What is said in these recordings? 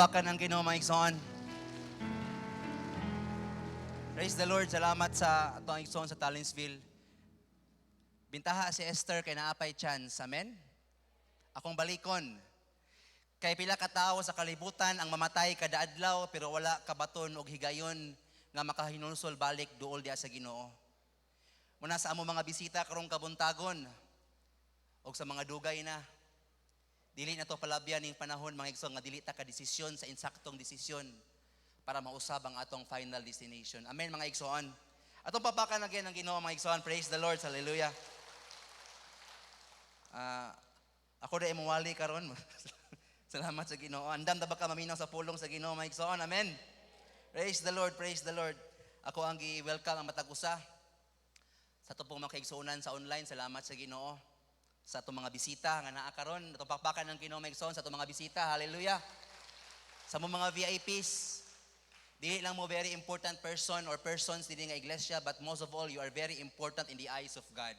Pakpakan ang Ginoo, mga igsoon. Praise the Lord. Salamat sa atong igsoon sa Tallensville. Bintaha si Esther kay naa pay chance. Amen? Akong balikon. Kay pila ka tawo sa kalibutan ang mamatay kada adlaw pero wala kabaton og higayon nga makahinulsol balik duol diha sa Ginoo. Muna sa amo mga bisita karong kabuntagon og sa mga dugay na, dili na to palabyan ning panahon, mga igsoon, nga dili ta ka desisyon sa insaktong desisyon para mausab ang atong final destination. Amen, mga igsoon. Atong pakpakan again ang Ginoo, mga igsoon. Praise the Lord. Hallelujah. Ako diay mowali karon. Salamat sa Ginoo. Andam ta ba ka maminaw sa pulong sa Ginoo, mga igsoon? Amen. Praise the Lord. Praise the Lord. Ako ang gi-welcome ang matag usa sa ato pong mga kaigsuonan sa online. Salamat sa Ginoo sa atong mga bisita nga naa karon. Atong pakpakan ang Ginoo, mga igsoon, sa atong mga bisita. Hallelujah. Sa mga VIPs, dili lang mo very important person or persons dili nga iglesia, but most of all, you are very important in the eyes of God.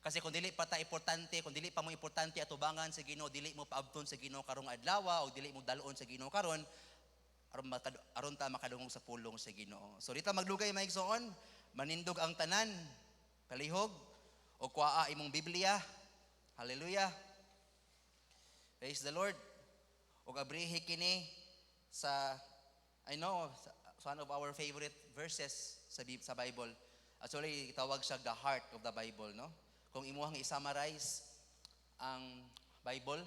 Kasi kung dili pa ta importante, kung dili pa mo importante atubangan sa Ginoo, dili mo paabton sa Ginoo karong adlaw o dili mo dalon sa Ginoo karon aron ta makadungog sa pulong sa Ginoo. So dita maglugay, mga igsoon, manindog ang tanan, palihog o kuaa imong Biblia. Hallelujah. Praise the Lord. Og abrihi kini sa, I know, sa one of our favorite verses sa Bible. Actually, tawag siya the heart of the Bible, no? Kung imuhang i-summarize ang Bible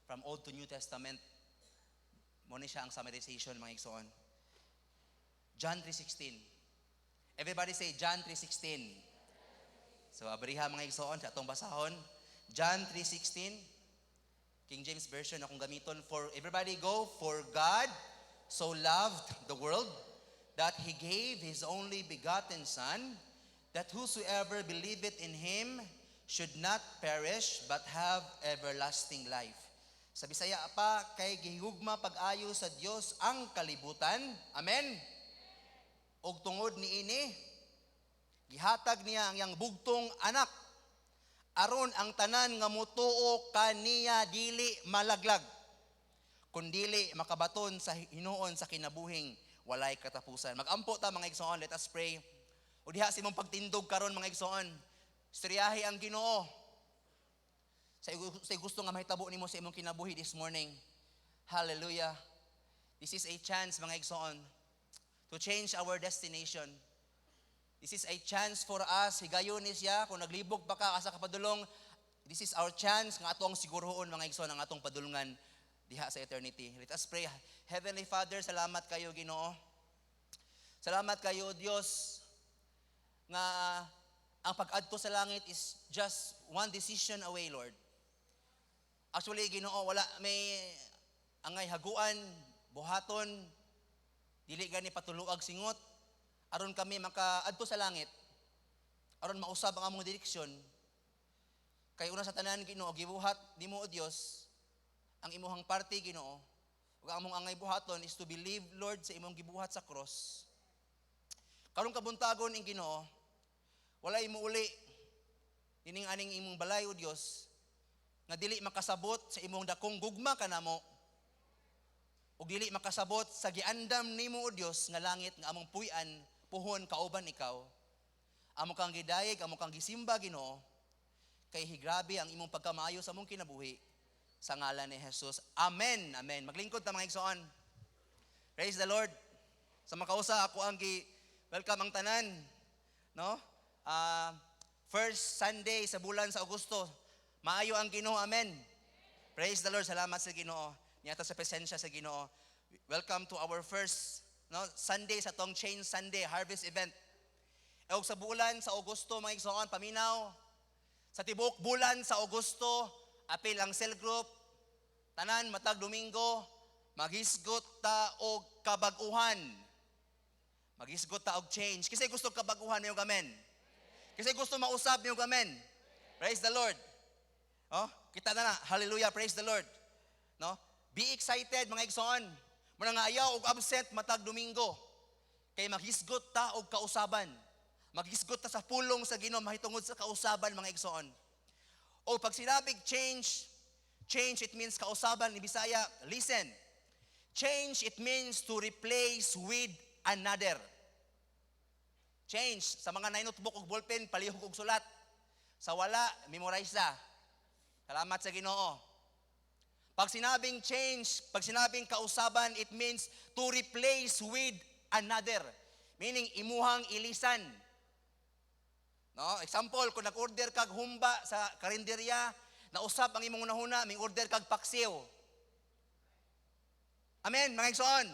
from Old to New Testament, mao ni siya ang summarization, mga igsoon. John 3:16. Everybody say John 3:16. So abriha, mga igsoon, sa atong basahon. John 3:16. King James Version akong gamiton. For everybody go, "For God so loved the world that he gave his only begotten Son, that whosoever believeth in him should not perish but have everlasting life." Sa Bisaya pa, "Kay gihugma pag-ayo sa Dios ang kalibutan." Amen. "Ug tungod niini gihatag niya ang iyang bugtong anak aron ang tanan nga motuo kaniya dili malaglag kundili makabaton sa hinuon sa kinabuhing walay katapusan." Magampo ta, mga igsoon, let us pray. O diha sa imong pagtindog karon, mga igsoon, istoryahi ang Ginoo sa gusto nga mahitabo nimo sa imong kinabuhi this morning. Hallelujah. This is a chance, mga igsoon, to change our destination. This is a chance for us. Higayon ni siya. Kung naglibog pa ka asa ka padulong, this is our chance nga atong siguroon, mga igsoon, ang atong padulungan diha sa eternity. Let us pray. Heavenly Father, salamat kayo, Ginoo. Salamat kayo, Dios, nga ang pag-adto sa langit is just one decision away, Lord. Actually, Ginoo, wala may angay haguan, buhaton, dili gani patuluag singot aron kami makaadto sa langit, aron mausab ang among direksyon. Kay una sa tanan, Ginoo, gibuhat nimo, o Dios, ang imuhang parte, Ginoo. Ug ang among angay buhaton is to believe, Lord, sa imong gibuhat sa cross. Karong kabuntagon ing Ginoo, walay muuli dining aning imong balay, o Dios, nga dili makasabot sa imong dakong gugma kanamo ug dili makasabot sa giandam nimo, o Dios, nga langit nga among puy-an puhon kauban ikaw. Amo kang gidayeg, amo kang gisimba, Ginoo, kay higrabe ang imong pagkamaayo sa among kinabuhi, sa ngalan ni Jesus. Amen. Amen. Maglingkod ta, mga igsoon. Praise the Lord. Sa makausa, ako ang gi welcome ang tanan. No? First Sunday sa bulan sa Agosto. Maayo ang Ginoo. Amen. Praise the Lord. Salamat sa Ginoo. Niadto sa presensya sa Ginoo. Welcome to our first, no, Sunday sa tong Change Sunday Harvest Event. Ug sa bulan sa Agosto, mga igsoon, paminaw. Sa tibuok bulan sa Agosto, apil ang cell group, tanan matag Domingo, maghisgot ta og kabag-uhan. Maghisgot ta og change. Kasi gusto kabag-uhan niyo, amen. Kasi gusto mausab niyo, amen. Praise the Lord. Oh, kita na na. Hallelujah, praise the Lord. No? Be excited, mga igsoon. Muna nga ayaw og absent matag Domingo. Kay maghisgot ta og kausaban. Maghisgot ta sa pulong sa Ginoo mahitungod sa kausaban, mga igsoon. O pag sinabing change, change, it means kausaban ni Bisaya, listen. Change, it means to replace with another. Change. Sa mga naay notebook ug ballpen, palihog og sulat. Sa wala, memorize na. Salamat sa Ginoo. Pag sinabing change, pag sinabing kausaban, it means to replace with another. Meaning, imuhang ilisan. No? Example, kung nag-order kag humba sa karinderya, nausab ang imong hunahuna, may order kag paksiw. Amen, mga igsoon.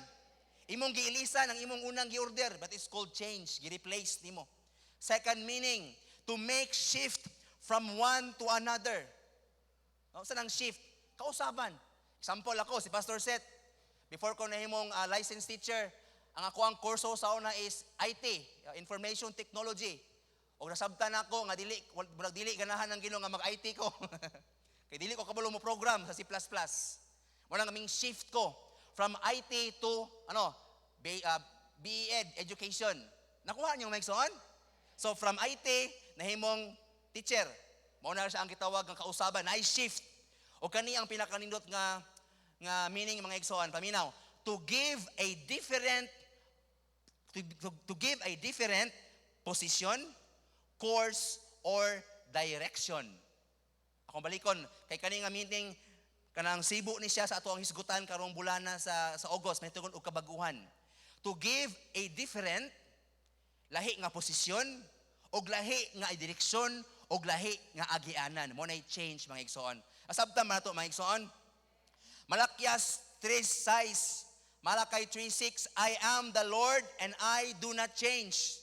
Imong giilisan ang imong unang gi-order, but it's called change, gi-replace nimo. Second meaning, to make shift from one to another. No, saan ang shift? Kausaban. Example ako, si Pastor Seth. Before ko nahimong licensed teacher, ang ako ang kurso sa una is IT, Information Technology. Og nasabtan ako nga dili murag dili ganahan ng Ginoo nga mag-IT ko. Kay dili ko kabalo mo program sa C++. Mao nang aming shift ko from IT to ano, BEd education. Nakuha niyo, mga igsoon? So from IT nahimong teacher. Mao na siya ang gitawag nga kausaban, ay shift. O kani ang pinakanindot nga meaning, mga igsoon, paminaw, to give a different position, course or direction. Akong balikon kay kani nga meaning, kanang sibo ni siya sa ato ang hisgutan karong bulana sa August, may tugon og kabaguhan. To give a different, lahi nga posisyon og lahi nga direksyon og lahi nga agianan. Mao nay change, mga igsoon. Asabtan man nato, mga igsoon. Malakias 3:6, Malachi 3:6, "I am the Lord and I do not change."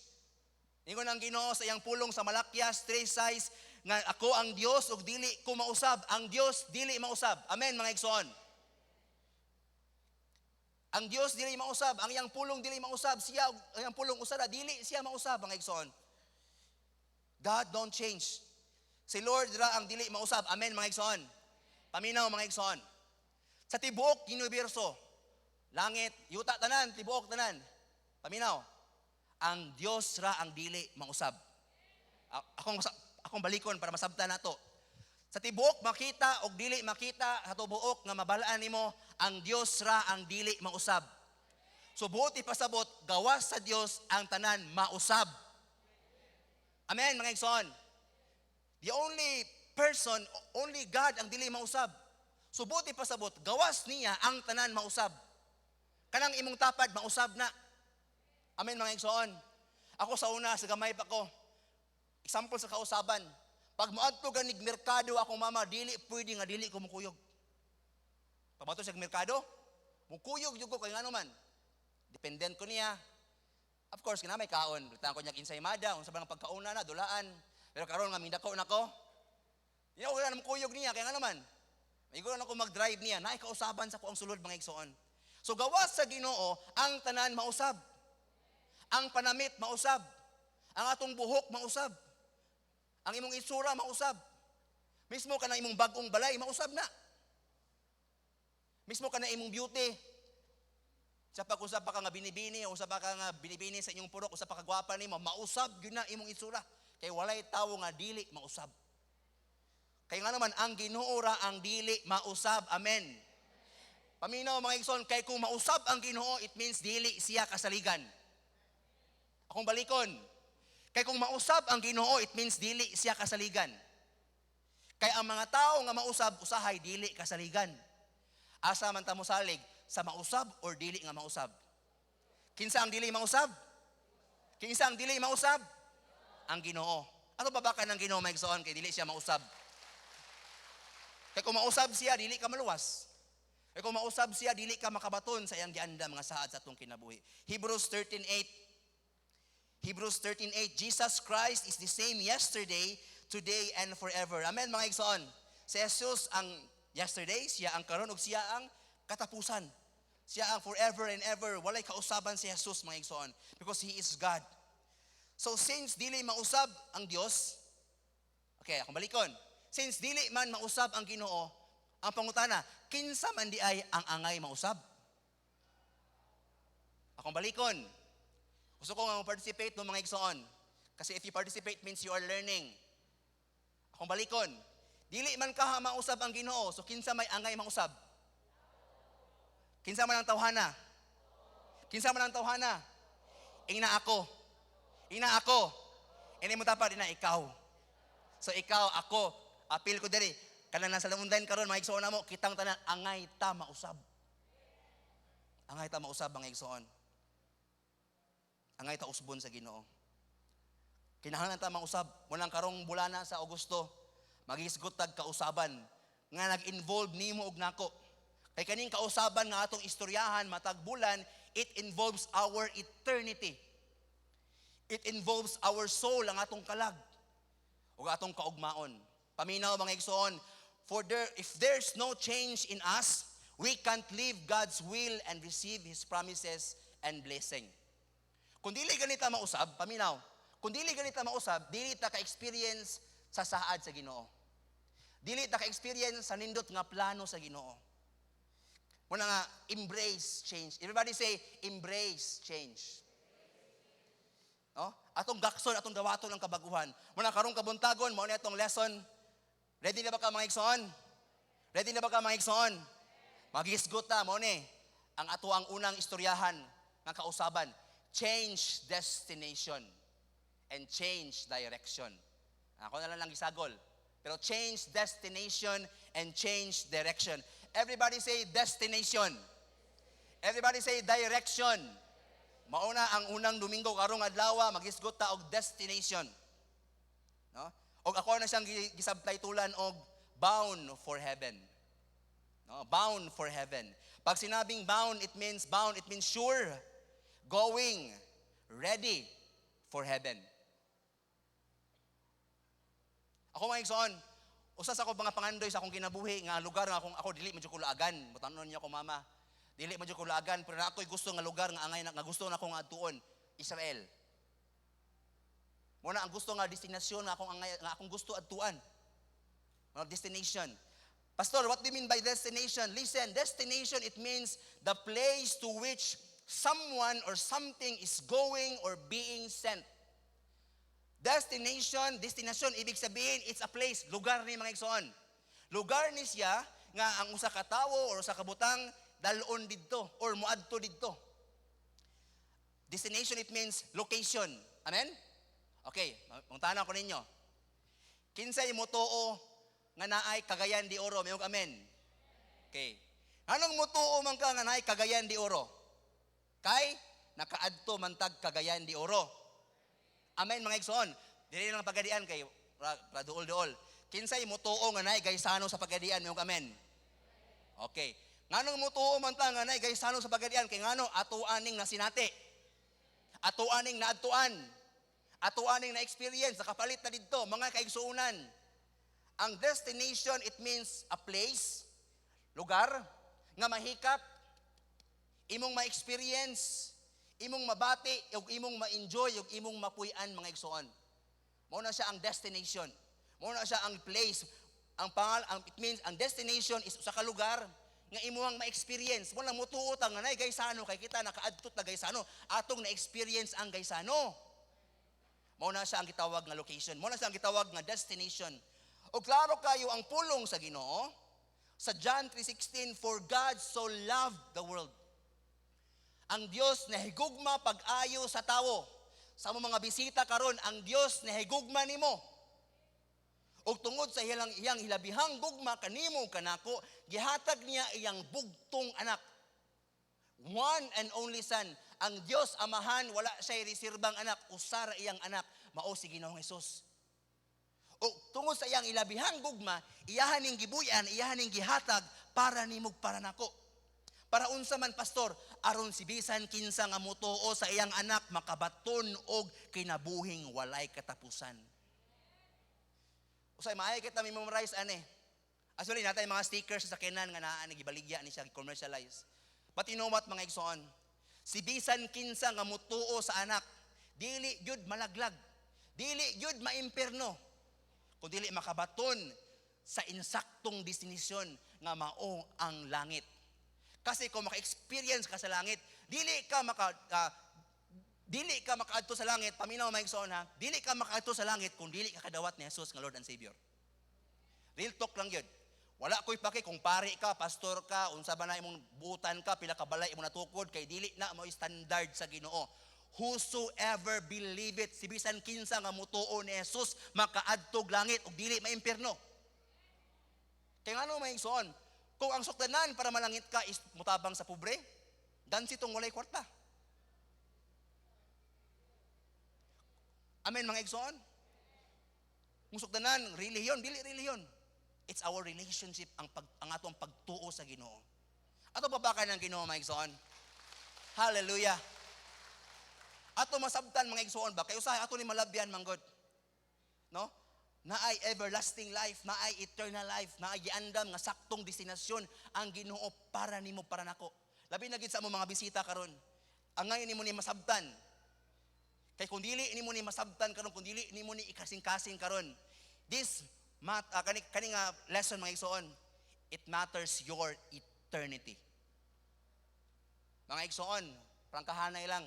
Ingon ang Ginoo sa iyang pulong sa Malakias 3:6 nga ako ang Dios ug dili ko mausab. Ang Dios dili mausab. Amen, mga igsoon. Ang Dios dili mausab, ang iyang pulong dili mausab, siya ang iyang pulong usara dili siya mausab, mga igsoon. God don't change. Si Lord ra ang dili mausab. Amen, mga igsoon. Paminaw, mga igsoon. Sa tibuok universo, langit, yuta tanan, tibuok tanan. Paminaw. Ang Dios ra ang dili mausab. Akong balikon para masabtan nato. Sa tibuok makita og dili makita, sa tibuok nga mabalaan nimo, ang Dios ra ang dili mausab. So buot ipasabot, gawas sa Dios ang tanan mausab. Amen, mga igsoon. The only person, only God ang dili mausab. So buot ipasabot, gawas niya ang tanan mausab. Kanang imong tapad mausab na. Amen, mga igsoon. Ako sa una, sa gamay pa ko. Example sa kausaban. Pag moadto ganig merkado akong mama, dili pwede nga dili ko mukuyog. Pagbato sa merkado, mukuyog jud ko kay ngano man. Dependent ko niya. Of course, kina may kaon. Balitaan ko niya ensaymada, unsa ba ang pagkauna na, dulaan. Pero karon nga mindako na ko, di ako na mukuyog niya kay ngano man. Maigo na ako mag-drive niya, naay kausaban sa ang sulod, mga igsoon. So gawas sa Ginoo, ang tanan mausab. Ang panamit mausab. Ang atong buhok mausab. Ang imong itsura mausab. Mismo ka na imong bagong balay mausab na. Mismo ka na imong beauty. Sa pag usab pa ka nga binibini, usab pa ka nga binibini sa inyong purok, usab pa ka gwapa nimo, mausab gyud na imong itsura. Kay walay tawo nga dili mausab. Kay nga naman ang Ginoo ra ang dili mausab. Amen. Paminaw, mga igsoon, kay kung mausab ang Ginoo, it means dili siya kasaligan. Akong balikon. Kay kung mausab ang Ginoo, it means dili siya kasaligan. Kay ang mga tao nga mausab usahay dili kasaligan. Asa man ta mosalig, sa mausab or dili nga mausab? Kinsa ang dili mausab? Kinsa ang dili mausab? Ang Ginoo. Ano ba baka ng Ginoo, mga igsoon, kay dili siya mausab? Kay kung mausab siya, dili ka maluwas. Kay kung mausab siya, dili ka makabaton sa iyang giandam mga saad sa atong kinabuhi. Hebrews 13:8. Hebrews 13:8, Jesus Christ is the same yesterday, today, and forever. Amen, mga igsoon. Si Jesus ang yesterday, siya ang karon ug siya ang katapusan. Siya ang forever and ever. Walay kausaban si Jesus, mga igsoon, because He is God. So since dili mausab ang Dios, okay, akong balikon. Since dili man mausab ang Ginoo, ang pangutana, kinsa man di ay ang angay mausab? Akong balikon. Gusto ko nga mo-participate no, mga igsoon. Kasi if you participate means you are learning. Akong balikon. Dili man kaha mausab ang Ginoo, so kinsa may angay mausab? Kinsa man ang tawhana? Kinsa man ang tawhana? Ingna ako. Ingna ako. Ini mo tapad, ina ikaw. So ikaw, ako, apil ko diri. Kanang nasa online karon, mga igsoon namo, kitang tanan angay ta mausab. Angay ta mausab, mga igsoon. Angay ta usbon sa Ginoo. Kinahanglan ta mausab. Mulang karong bulana sa Agosto, magisgot tag kausaban nga nag-involve nimo og nako. Kay kaning kausaban nga atong istoryahan matag bulan, it involves our eternity. It involves our soul, ang atong kalag ug atong kaugmaon. Paminaw, mga igsoon, for there if there's no change in us, we can't live God's will and receive His promises and blessing. Kung dili ganita mausab, paminaw, kung dili ganita mausab, dili ta ka-experience sa saad sa Ginoo. Dili ta ka-experience sa nindot nga plano sa Ginoo. Muna nga, embrace change. Everybody say, "Embrace change." No? Atong gakson, atong dawaton ang kabaguhan. Muna karong kabuntagon, mao ni atong lesson. Ready na ba ka, mga igsoon? Ready na ba ka, mga igsoon? Magisgot ta, mao ni ang ato ang unang istoryahan nga kausaban. Change destination and change direction. Ako na lang lang gisagol. Pero change destination and change direction. Everybody say, "Destination." Everybody say, "Direction." Mauna ang unang Domingo karong adlaw, magisgot ta og destination. No? Og ako na siyang gisubtitlean og "Bound for Heaven." No? Bound for heaven. Pag sinabing bound, it means sure, going, ready for heaven. Ako, mga igsoon, usa sa ako mga pangandoy sa akong kinabuhi nga lugar nga akong ako dili man jud ko laagan, mutanon niya ako mama. Dili man jud ko laagan, pero na ako'y gusto nga lugar nga angay nga gusto na akong adtuon, Israel. Muna ang gusto nga destinasyon nga akong angay, nga akong gusto adtuan. Mga destination. Pastor, what do you mean by destination? Listen, destination, it means the place to which someone or something is going or being sent. Destination, destination, ibig sabihin, it's a place, lugar ni, mga igsoon. Lugar ni siya nga ang usa ka tawo or usa ka butang dalon didto or moadto didto. Destination, it means location. Amen? Okay, mangutana ko ninyo. Kinsay motuo nga naay Cagayan de Oro? Mayong amen. Okay. Anong motuo man ka nga naay Cagayan de Oro? Kay nakaadto man tag Cagayan de Oro. Amen, mga igsoon. Dili lang Pagadian kay ra duol-duol. Kinsay motuo nga naay Gaisano sa Pagadian? Mayong amen. Okay. Nganong motuo man ta nga naay Gaisano sa Pagadian? Kay ngano, ato aning nasinati. Ato aning naadtuan. Ato aning na-experience, nakapalit na didto, mga kaigsuonan. Ang destination, it means a place, lugar, nga mahikap, imong ma-experience, imong mabati, ug imong ma-enjoy, ug imong mapuy-an, mga igsoon. Mao na siya ang destination. Mao na siya ang place. Ang pangal, ang, it means, ang destination is usa ka lugar nga imong ma-experience. Mo lang mutuo ta nga nay Gaisano kay kita nakaadto ta Gaisano, atong na-experience ang Gaisano. Mao na siya ang gitawag nga location. Mao na siya ang gitawag nga destination. O klaro kayo ang pulong sa Ginoo sa John 3:16, "For God so loved the world." Ang Dios nahigugma pag-ayo sa tawo. Sa mga bisita karon, ang Dios nahigugma nimo. Ug tungod sa iyang hilabihang gugma kanimo kanako, gihatag niya iyang bugtong anak. One and only son. Ang Dios Amahan, wala siya reserbang anak, usa ra iyang anak, mao si Ginoong Hesus. O tungod sa iyang ilabihang gugma, iyahan ning gibuyan, iyahan ning gihatag para nimo, para nako. Para unsa man, Pastor? Aron si bisan kinsa nga motuo sa iyang anak makabaton og kinabuhing walay katapusan. Usay maayo kita memorize ani. Actually, natay mga stickers sa sakyanan nga naa ni gibaligya ni siya, commercialize. But you know what, mga igsoon? Si bisan kinsa nga motuo sa anak, dili gyud malaglag. Dili gyud maimpierno. Kung dili makabaton sa insaktong destinasyon nga mao ang langit. Kasi kung maka-experience ka sa langit, dili ka makaadto sa langit, paminaw, mga igsoon, ha, dili ka makaadto sa langit kung dili ka kadawat ni Jesus nga Lord and Savior. Real talk lang yun. Wala ko'y pake kung pari ka, pastor ka, unsa ba na imong butan ka, pila ka balay imong natukod, kay dili na mo standard sa Ginoo. Whosoever believe it, si bisan kinsa nga mutuo ni Jesus, makaadtog langit ug dili maimpierno. Kay ngano, mga igsoon, kung ang sukdanan para malangit ka is mutabang sa pobre, gansi tong walay kwarta. Amen, mga igsoon? Kung sukdanan, relihiyon, dili relihiyon. It's our relationship, ang atong pagtuo sa Ginoo. Ato pabakan ng Ginoo, mga igsoon. Hallelujah. Ato masabtan, mga igsoon ba, kay usahay ato ni malabyan manggod. No? Naay everlasting life, naay eternal life, naay giandam nga saktong destinasyon ang Ginoo para nimo, para nako. Labi na gid sa among mga bisita karon. Angay nimo ni masabtan. Kay kung dili nimo ni masabtan karon, kung dili nimo ni ikasing-kasing karon, this mat kani kani nga lesson, mga igsoon, it matters your eternity. Mga igsoon, prangkahanay lang.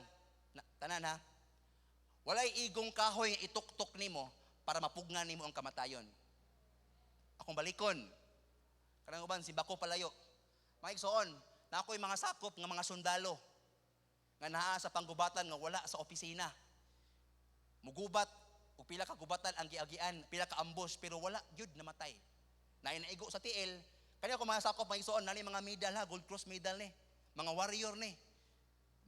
Na, tanan ha. Walay igong kahoy nga ituktok nimo para mapugnan nimo ang kamatayon. Akong balikon. Kanang uban simbako palayo. Mga igsoon, na ako'y mga sakop nga mga sundalo nga naa sa panggubatan nga wala sa opisina. Mugubat ug pila ka gubatan ang giagian, pila ka ambush, pero wala gyud namatay. Naay naigo sa tiil. Kani ako mga sakop, mga igsoon, nani mga medal ha, Gold Cross medal ni. Mga warrior ni.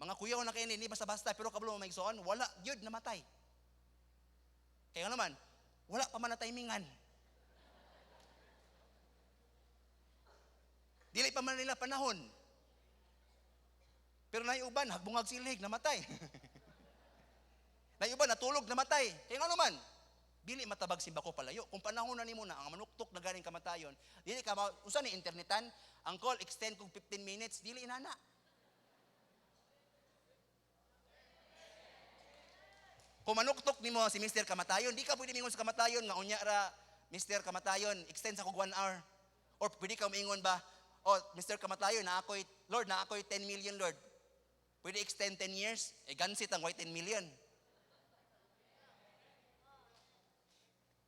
Mga kuyaw na kini, ni basta-basta, pero kabalo, mga igsoon, wala gyud namatay. Kaya naman, wala pa man na timingan. Dili pa man nila panahon. Pero naiuban, hagbungag silig, namatay. Naiuban, natulog, namatay. Kaya nga naman, dili matabag simbako palayo. Kung panahon na nimo na, ang manuktok na ganing kamatayon, dili ka, usa ni internetan, ang call extend kog 15 minutes, dili inana. Kung manuktok nimo si Mr. Kamatayon, di ka pwede mingon sa kamatayon nga unya ra, Mr. Kamatayon, extend sa kog 1 hour. Or pwede ka moingon ba, "Oh, Mr. Kamatayon, na ako'y, Lord, na ako'y 10 million, Lord. Pwede extend 10 years?" Eh, gansit ang 10 million.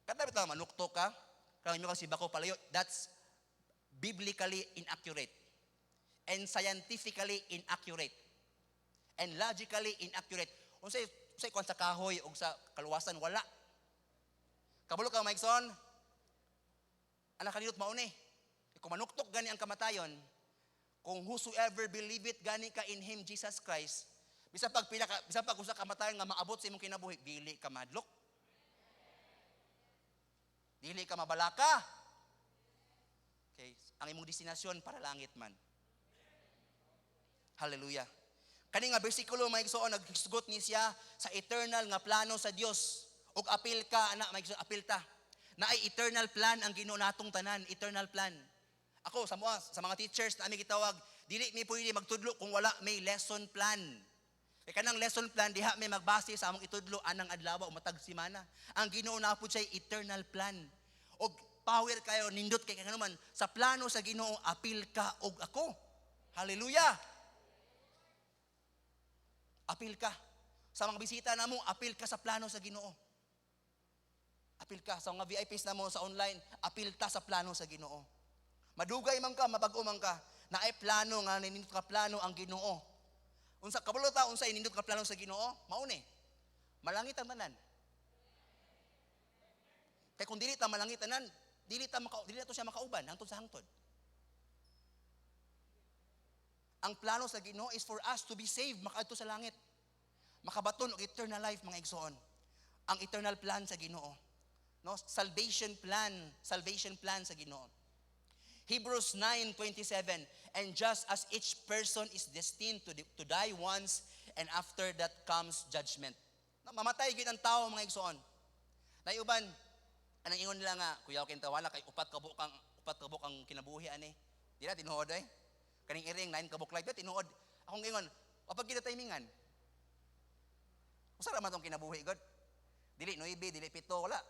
Kada bitaw manuktok ka, kaya mo kasi bako palayo, that's biblically inaccurate. And scientifically inaccurate. And logically inaccurate. Unsay unsay kuan sa kahoy og sa kaluwasan, wala. Kabalo ka, Mikeson? Anak kanindot mauni. Kung manuktok gani ang kamatayon, kung whosoever believe it gani ka in him Jesus Christ, bisan pag pila ka, bisan pag usa kamatayon nga maabot sa imong kinabuhi, dili ka madlok. Dili ka mabalaka. Okay, ang imong destinasyon para langit man. Hallelujah. Kani nga bersikulo, mga igsoon, naghisgot ni siya sa eternal nga plano sa Dios. Ug apil ka ana, mga igsoon, apil ta. Naay eternal plan ang Ginoo natong tanan, eternal plan. Ako sa mga teachers na aming gitawag, dili mi pwede magtudlo kung wala may lesson plan. Kay kanang lesson plan diha may magbase sa among itudlo anang adlaw o matag semana. Ang Ginoo na pud siya eternal plan. Og power kayo, nindot kay kanuman sa plano sa Ginoo, apil ka og ako. Hallelujah. Apil ka. Sa mga bisita namo, apil ka sa plano sa Ginoo. Apil ka sa mga VIPs namo sa online, apil ta sa plano sa Ginoo. Madugay man ka, mabag-o man ka, naay plano nga nindot ka plano ang Ginoo. Unsa kabalo ta unsa nindot ka plano sa Ginoo? Mauni. Malangit ang tanan. Kay kung dili ta malangit tanan, dili ta siya makauban hangtod sa hangtod. Ang plano sa Ginoo is for us to be saved, makaadto sa langit. Makabaton og eternal life, mga igsoon. Ang eternal plan sa Ginoo. No? Salvation plan sa Ginoo. Hebrews 9:27, "And just as each person is destined to die once, and after that comes judgment." No, mamatay gyud ang tao, mga igsoon. Naiuban, anang ingon nila nga, "Kuya, okay wala kay upat ka buok ang kinabuhi ani." Di na tinuod eh. Kaning iring 9 ka buok live tinuod. Akong ingon, kapag gina timingan. Usa ra man tong kinabuhi god. Dili 9, dili 7, wala.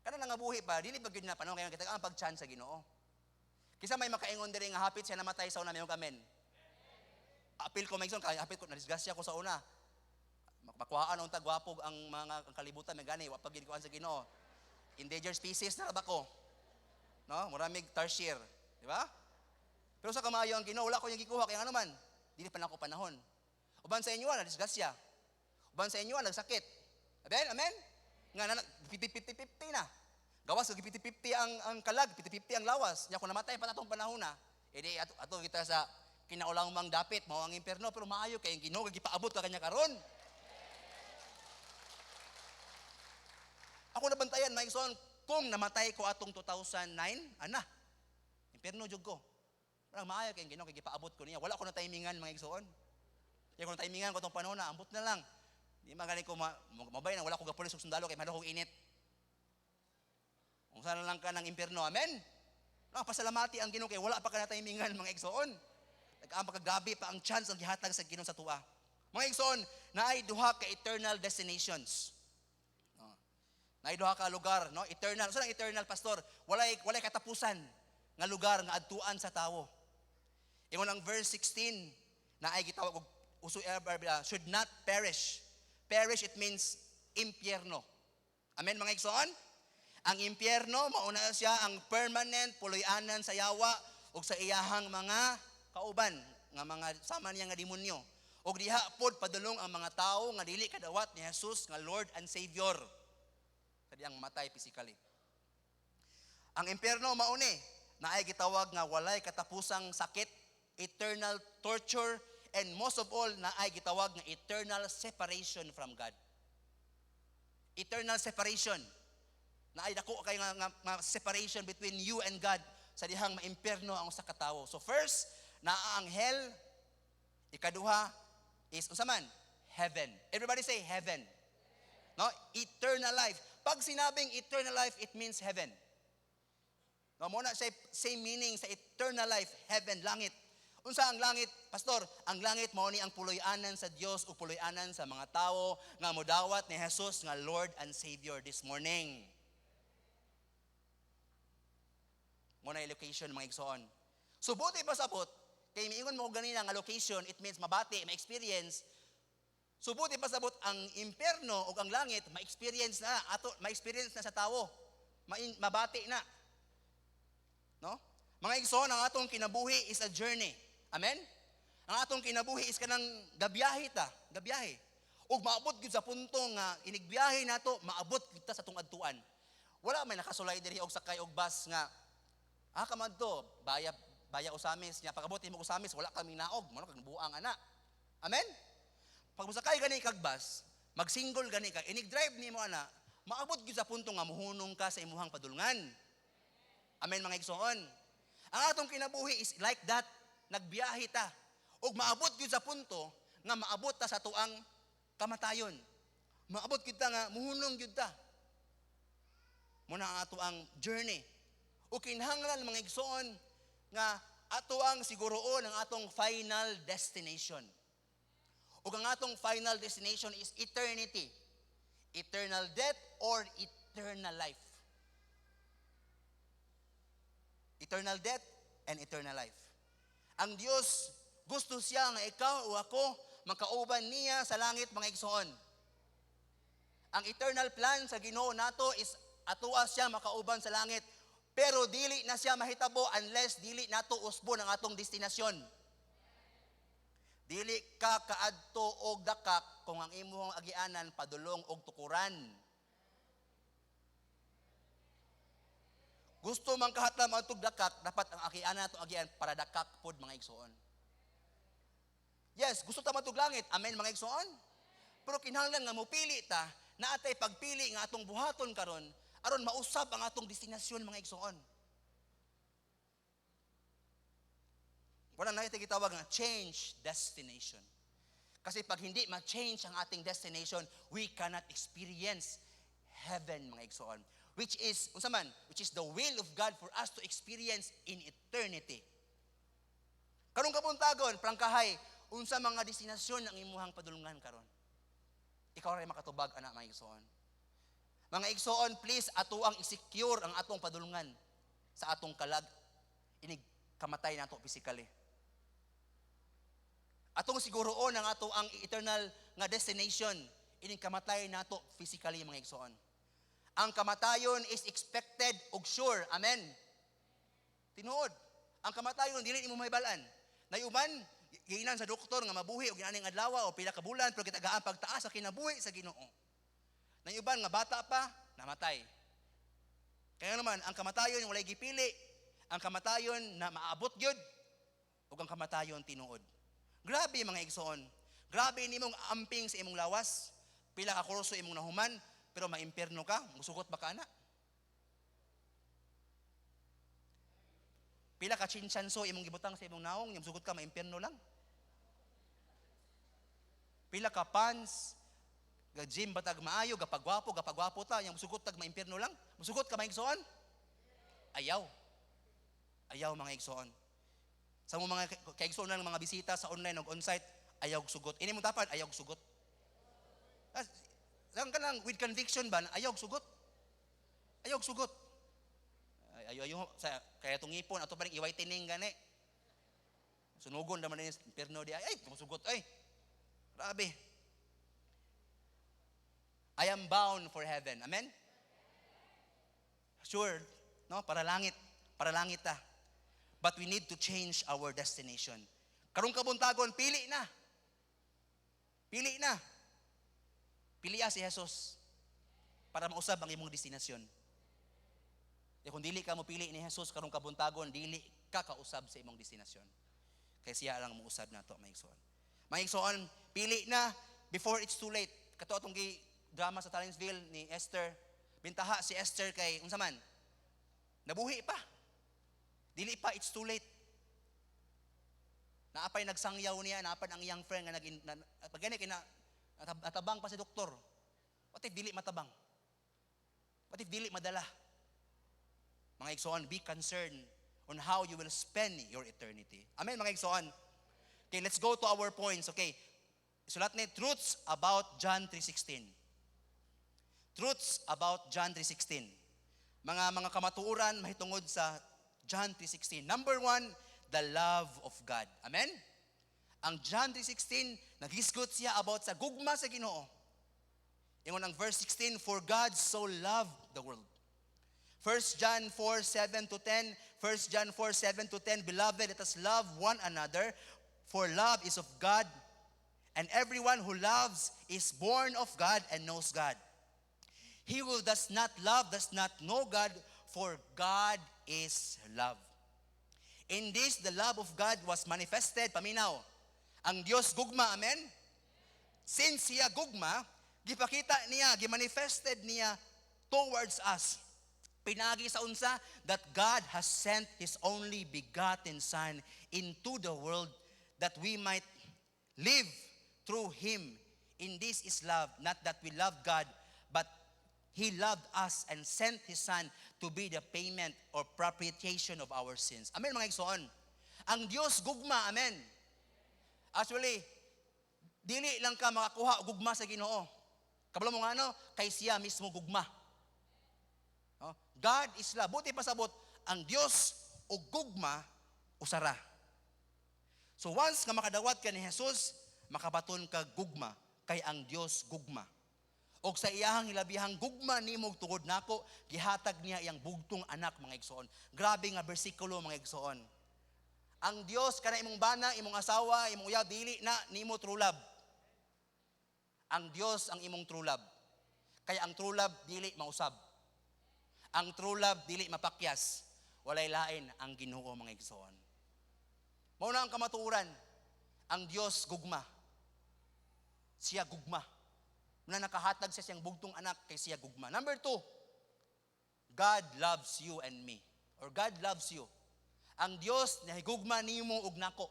Kana nga buhi pa, dili pa gyud na panahon kay kita ang pag-chance sa Ginoo. Kisa may makaingon diri nga hapit siya namatay sa una, may amen. Apil ko maigsoon, kay hapit ko nadisgrasya ko sa una. Makuhaan unta gwapog ang mga ang kalibutan, may gani wa pa gid kuan sa Ginoo. Endangered species na ra ba ko? No, muramig tarsier, di ba? Pero sa kamayo ang Ginoo, wala ko yung gikuha kay ano man, dili pa nako panahon. Uban sa inyo na disgrasya. Uban sa inyo nagsakit. Amen? Amen? Nga na 50-50 na. Gawas og 50-50 ang kalag, 50-50 ang lawas. Nya kung namatay pa atong panahon na, edi ato, ato kita sa kinaulang mang dapit, mao ang impierno, pero maayo kay ang Ginoo gipaabot ka kanya karon. Ako nabantayan, mga igsoon, kung namatay ko atong 2009, ana, impierno jud ko. Parang maayo kay Ginoo kay gipaabot ko niya. Wala ko na timingan, mga igsoon. Kaya ko na timingan ko atong panahon na, ambot na lang. Di man gani ko mabay na wala ko gapulis og sundalo kay mahadlok kog init. Kung sana lang ka ng impierno, amen? No, pasalamati ang Ginoo kay wala pa ka na timingan, mga igsoon. Nag-aampa ka, grabe pa ang chance ang gihatag sa Ginoo sa tuwa. Mga igsoon, naay duha ka eternal destinations. No. Naay duha ka lugar, no? Eternal. Unsa ang eternal, pastor? Walay katapusan nga lugar nga adtuan sa tawo. Ingon ang verse 16, naay gitawag og uso, should not perish. Perish, it means impyerno. Amen, mga igsoon? Ang impyerno, mauna siya ang permanent puloy-anan sa yawa ug sa iyahang mga kauban nga mga sama niya nga demonyo. Ug diha pod padulong ang mga tawo nga dili kadawat ni Jesus nga Lord and Savior. Kadi ang matay physically. Ang impyerno mauni naay gitawag nga walay katapusang sakit, eternal torture, and most of all naay gitawag nga eternal separation from God. Eternal separation. Naay dako kay nga separation between you and God sa dihang maimpierno ang usa ka tawo. So first, naa ang hell. Ikaduha is unsa man? Heaven. Everybody say heaven. No? Eternal life. Pag sinabing eternal life, it means heaven. No, mo na siya same meaning sa eternal life, heaven, langit. Unsa ang langit, pastor? Ang langit mao ni ang puloy-anan sa Dios o puloy-anan sa mga tawo nga modawat ni Jesus nga Lord and Savior this morning. Mo na location, mga igsoon. So buti pa sabot kay miingon mo ganina nga location, it means mabati, ma-experience. So buti pa sabot ang impierno ug ang langit ma-experience na ato, ma-experience na sa tawo. Mabati na. No? Mga igsoon, ang atong kinabuhi is a journey. Amen? Ang atong kinabuhi is kanang gabiyahe ta, gabiyahe. Ug maabot gyud sa punto nga inigbiyahe nato, maabot kita sa atong adtuan. Wala may nakasulay diri og sakay og bus nga kamadto, baya Ozamiz nya pag-abot nimo Ozamiz wala kami naog, mo kag buang ana. Amen? Pag mosakay gani kag bus, magsinggol gani ka, inig-drive nimo ana, maabot gyud sa punto nga muhunong ka sa imuhang padulngan. Amen, mga igsoon. Ang atong kinabuhi is like that, nagbiyahe ta. Ug maabot gyud sa punto nga maabot ta sa tuang kamatayon. Maabot gyud ta nga muhunong gyud ta. Muna ang ato ang journey. Ug kinahanglan, mga igsoon, nga ato ang siguroon ang atong final destination. Ug ang atong final destination is eternity. Eternal death or eternal life. Eternal death and eternal life. Ang Dios gusto siya nga ikaw o ako makauban niya sa langit, mga igsoon. Ang eternal plan sa Ginoo nato is atoa siya makauban sa langit. Pero dili na siya mahitabo unless dili nato usbon ang atong destinasyon. Dili ka kaadto og dakak kung ang imong agianan padulong og tukuran. Gusto man kahatlam ang dakak, dapat ang agianan atong agian para dakak pod, mga igsoon. Yes, gusto ta matug langit. Amen, mga igsoon. Pero kinahanglan nga mopili ta, naa tay pagpili nga atong buhaton karon aron mausab ang atong destinasyon, mga igsoon. Wala na ito gitawag nga change destination. Kasi pag hindi ma-change ang ating destination, we cannot experience heaven, mga igsoon. Which is, unsa man, which is the will of God for us to experience in eternity. Karong kabuntagon, prangkahay, unsa mga destinasyon ang imuhang padulungan karon? Ikaw ray makatubag ana, mga igsoon. Mga igsoon, please, ato ang i-secure ang atong padulungan sa atong kalag inig kamatay nato physically. Atong siguroon ang ato ang eternal nga destination inig kamatay nato physically, mga igsoon. Ang kamatayon is expected ug sure. Amen. Tinuod. Ang kamatayon dili nimo mahibalan. Nay uban giingnan sa doktor nga mabuhi og inaning adlaw o pila ka bulan, pero gitagaan pagtaas sa kinabuhi sa Ginoo. Nay uban nga bata pa, namatay. Kaya naman ang kamatayon walay gipili, ang kamatayon na maabot gyud ug ang kamatayon tinuod. Grabe, mga igsoon. Grabe nimong amping sa imong lawas, pila ka kurso imong nahuman, pero maimpierno ka, musugot ba ka ana? Pila ka chinchanso imong gibutang sa imong naong, musugot ka, maimpierno lang. Pila ka pants, ga gym ba tag maayo, gapagwapo, gapagwapo ta, yang musugot tag maimpierno lang. Musugot ka, mga igsoon? Ayaw. Ayaw, mga igsoon. Sa mga kaigsoon ng mga bisita sa online ug on-site, ayaw sugot. Ini mo tapad, ayaw sugot. Lang ka lang with conviction ba, ayaw sugot. Ayaw sugot. Ay, ayo ayo sa kaya tong ngipon ato pa ring i-whitening gani. Sunugon naman ni impierno di ay, ay musugot ay. Grabe. I am bound for heaven. Amen? Sure, no? Para langit, para langit ta. But we need to change our destination. Karong kabuntagon, pili na. Pili na. Piliya si Jesus para mausab ang imong destinasyon. E kung dili ka mo pili ni Jesus karong kabuntagon, dili ka kausab sa imong destinasyon. Kay siya lang mousab nato, mga igsoon. Mga igsoon, pili na before it's too late. Kato atong gi drama sa Tallensville ni Esther. Bintaha si Esther kay unsa man? Nabuhi pa. Dili pa it's too late. Naapay nagsangyaw niya, naapay ang iyang friend nga nag na, pag gani kay na, natabang pa si doktor. What if dili matabang? What if dili madala? Mga igsoon, be concerned on how you will spend your eternity. Amen, mga igsoon. Okay, let's go to our points. Okay. Sulat ni truths about John 3:16. Truths about John 3:16. Mga kamatuoran mahitungod sa John 3:16. Number one, the love of God. Amen? Ang John 3:16, naghisgot siya about sa gugma sa Ginoo. Ingon ang verse 16, "For God so loved the world." 1 John 4, 7 to 10, 1 John 4, 7 to 10, "Beloved, let us love one another, for love is of God, and everyone who loves is born of God and knows God. He who does not love does not know God, for God is love. In this, the love of God was manifested." Paminaw. Ang Dios gugma, amen? Since siya gugma, gipakita niya, gimanifested niya towards us. Pinagi sa unsa? "That God has sent His only begotten Son into the world that we might live through Him. In this is love, not that we love God, but He loved us and sent His Son to be the payment or propitiation of our sins." Amen, mga igsoon. Ang Dios gugma, amen. Actually, dili lang ka makakuha og gugma sa Ginoo. Kabalo mo nga ano? Kay siya mismo gugma. No? God is love. Buti pasabot, ang Dios ug gugma usara. So once nga makadawat ka ni Jesus, makabaton ka gugma kay ang Dios gugma. Og sa iyahang hilabihang gugma nimo tungod nako, gihatag niya iyang bugtong anak, mga igsoon. Grabe nga bersikulo, mga igsoon. Ang Dios kana imong bana, imong asawa, imong uyab, dili na nimo true love. Ang Dios ang imong true love. Kaya ang true love dili mausab. Ang true love dili mapakyas. Walay lain ang Ginoo, mga igsoon. Mao na ang kamatuoran. Ang Dios gugma. Siya gugma. Na nakahatag siya siyang bugtong anak kay siya gugma. Number two, God loves you and me. Or God loves you. Ang Dios nahigugma nimo ug nako.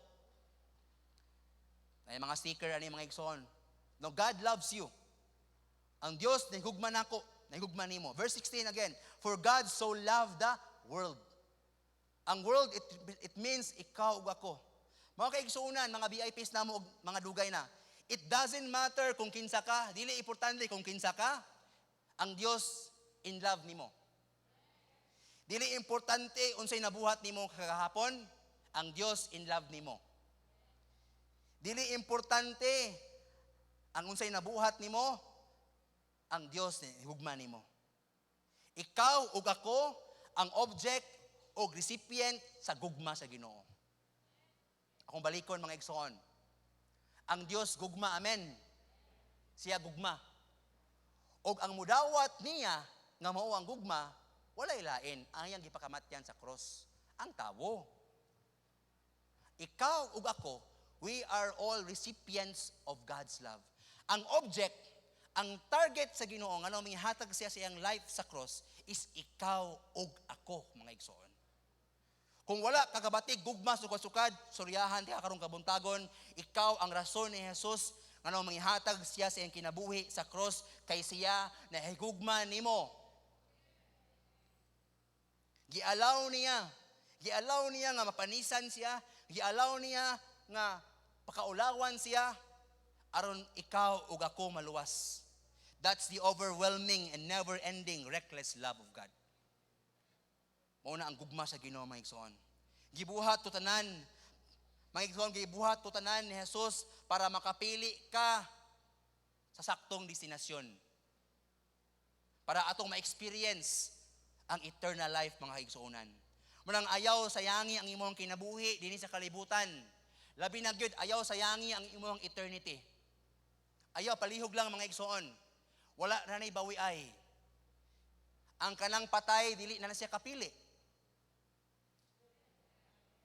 Ay mga sticker ani, mga igsoon. No, God loves you. Ang Dios nahigugma nako, nahigugma nimo. Verse 16 again, "For God so loved the world." Ang world, it means ikaw ug ako. Mga kaigsuonan, mga VIPs namo ug mga dugay na. It doesn't matter kung kinsa ka, dili importante kung kinsa ka, ang Dios in love nimo. Dili importante unsay nabuhat nimo kagahapon, ang Dios in love nimo. Dili importante ang unsay nabuhat nimo, ang Dios hugma nimo. Ikaw ug ako ang object o recipient sa gugma sa Ginoo. Akong balikon, mga igsoon. Ang Dios gugma, amen. Siya gugma. Og ang mudawat niya nga mao ang gugma, walay lain ang iyang gipakamatyan sa cross, ang tawo. Ikaw ug ako, we are all recipients of God's love. Ang object, ang target sa Ginoo ngano mihatag siya sa iyang life sa cross is ikaw ug ako, mga igsoon. Kung wala kakabati gugma sukad-sukad, suryahan ti karong kabuntagon, ikaw ang rason ni Jesus ngano manghihatag siya sa iyang kinabuhi sa cross kay siya nahigugma nimo. Gialaw niya nga mapanisan siya, gialaw niya nga pakaulawan siya aron ikaw ug ako maluwas. That's the overwhelming and never-ending reckless love of God. Mao na ang gugma sa Ginoo, mga igsoon. Gibuhat to tanan. Mga igsoon, gibuhat to tanan ni Jesus para makapili ka sa saktong destinasyon. Para atong ma-experience ang eternal life, mga igsuonan. Munang ayaw sayangi ang imong kinabuhi dinhi sa kalibutan. Labi na gyud ayaw sayangi ang imong eternity. Ayaw palihog lang, mga igsoon. Wala na nay bawiay. Ang kanang patay dili na na siya kapili.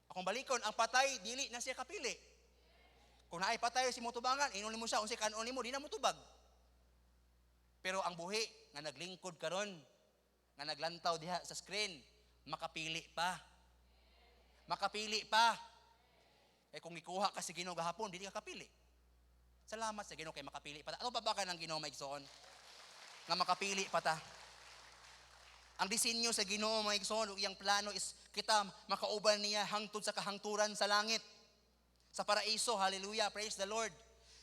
Akong balikon, ang patay dili na siya kapili. Kung naay patay sa imong tubangan, ingnon mo siya unsay kanon nimo, di na motubag. Pero ang buhi nga naglingkod karon, nga naglantaw diha sa screen, makapili pa. Makapili pa. Eh kung ikuha ka sa Ginoo gahapon, dili ka kapili. Salamat sa Ginoo kay makapili pa ta. Ano pa ba ka ng Ginoo, maigsoon? Nga makapili pa ta. Ang disenyo sa Ginoo, mga igsoon, ug iyang plano is kita makauban niya hangtod sa kahangturan sa langit. Sa paraiso, hallelujah, praise the Lord.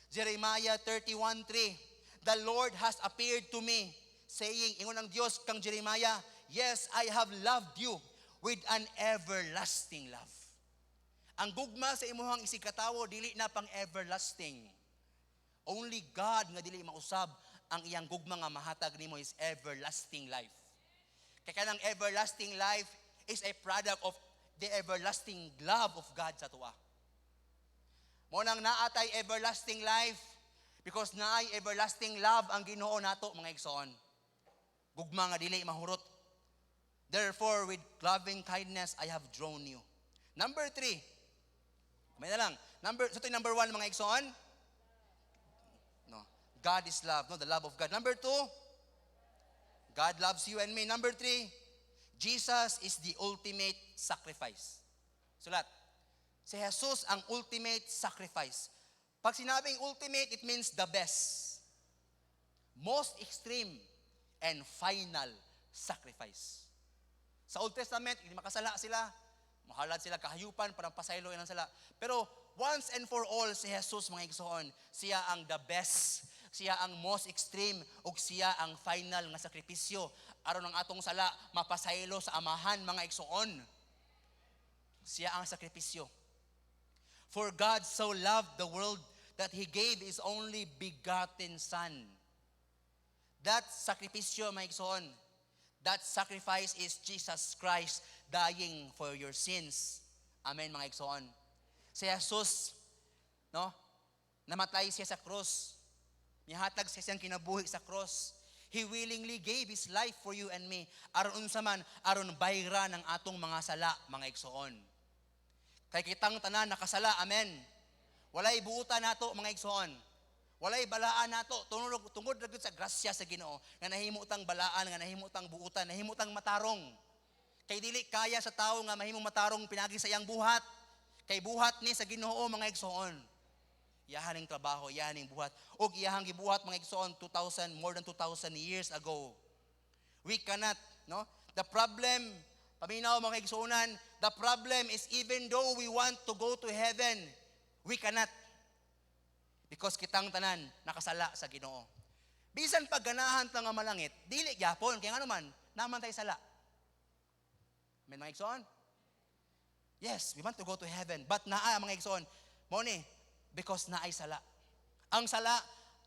Jeremiah 31:3. "The Lord has appeared to me, saying," ingon ang Dios kang Jeremiah, "Yes, I have loved you with an everlasting love." Ang gugma sa imuhang isigkatawo dili na pang everlasting. Only God nga dili mausab ang iyang gugma nga mahatag nimo is everlasting life. Kay kanang everlasting life is a product of the everlasting love of God sa atoa. Mo nang naa tay everlasting life because naay everlasting love ang Ginoo nato, mga igsoon. Gugma nga dili mahurot. "Therefore, with loving kindness I have drawn you." Number 3. May na lang. Number so ito yung number 1, mga igsoon. No. God is love, no? The love of God. Number 2, God loves you and me. Number 3, Jesus is the ultimate sacrifice. Sulat. Si Jesus ang ultimate sacrifice. Pag sinabing ultimate, it means the best, most extreme, and final sacrifice. Sa Old Testament, hindi makasala sila, mahalad sila kahayupan para pasaylo ilang sala. Pero once and for all, si Jesus, mga igsoon, siya ang the best, siya ang most extreme, ug siya ang final nga sakripisyo aron ang atong sala mapasaylo sa Amahan, mga igsoon. Siya ang sakripisyo. "For God so loved the world that He gave His only begotten Son." That sakripisyo, mga igsoon, that sacrifice is Jesus Christ dying for your sins. Amen, mga igsoon. Si Jesus, no? Namatay siya sa cross. Mihatag siya siyang kinabuhi sa cross. He willingly gave His life for you and me. Aron unsa man, aron bayra ng atong mga sala, mga igsoon. Kay kitang tanan nakasala, amen. Walay buutan nato, mga igsoon. Walay balaan nato tungod ra gyud sa grasya sa Ginoo nga nahimo tang balaan, nga nahimo tang buutan, nahimo tang matarong. Kay dili kaya sa tawo nga mahimong matarong pinagi sa iyang buhat. Kay buhat ni sa Ginoo, mga igsoon. Iyahan ning trabaho, iyahan ning buhat. Og iyahang gibuhat, mga igsoon, 2000 more than 2000 years ago. We cannot, no? The problem, paminaw, mga igsuonan, the problem is even though we want to go to heaven, we cannot. Because kitang tanan nakasala sa Ginoo. Bisan pag ganahan ta nga malangit, dili gyapon kay ngano man, naa man tay sala. Amen, mga igsoon? Yes, we want to go to heaven, but naa, mga igsoon, mo ni because naay sala. Ang sala,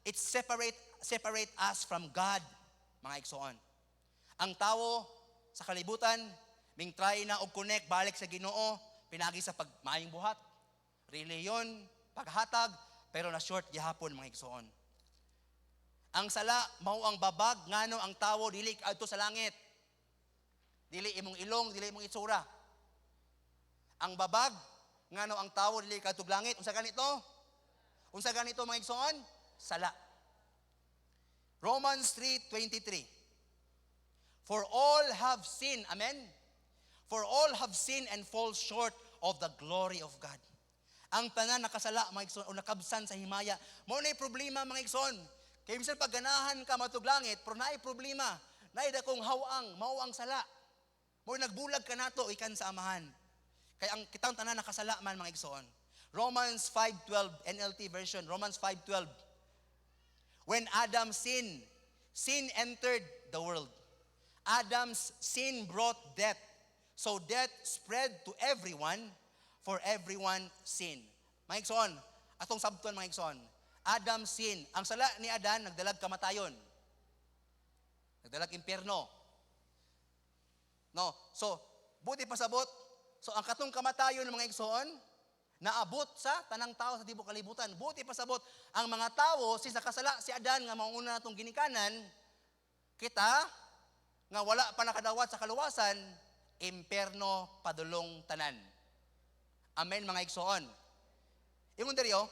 it separate separate us from God, mga igsoon. Ang tawo sa kalibutan Ming try na og connect balik sa Ginoo pinagi sa pagmaayong buhat, reliyon, paghatag, pero na short gihapon, mga igsoon. Ang sala mao ang babag ngano ang tawo dili adto sa langit. Dili imong ilong, dili imong itsura. Ang babag ngano ang tawo dili kadtog langit, unsa ganito? Unsa ganito, mga igsoon? Sala. Romans 3:23. For all have sinned, amen? For all have sinned and fall short of the glory of God. Ang tanan nakasala, mga igsoon, o nakabsan sa himaya. Mao na problema, mga igsoon. Kay bisan pagganahan ka matug langit, pero naay problema. Naay dakong haw-ang, mao ang sala. Mao nagbulag ka nato ikan sa Amahan. Kay ang kitang tanan nakasala man, mga igsoon. Romans 5:12, NLT version, Romans 5:12. When Adam sinned, sin entered the world. Adam's sin brought death. So death spread to everyone, for everyone sin. Mga igsoon, atong sabton, mga igsoon. Adam sin. Ang sala ni Adan nagdalag kamatayon. Nagdalag impyerno. No. So, buti pasabot. So ang katong kamatayon ng mga igsoon, naabot sa tanang tao sa tibok kalibutan. Buti pasabot, ang mga tao, si sa kasala si Adan nga mauna natong ginikanan, kita nga wala pa nakadawat sa kaluwasan, imperno padulong tanan. Amen, mga igsoon? Ingon diri, oh,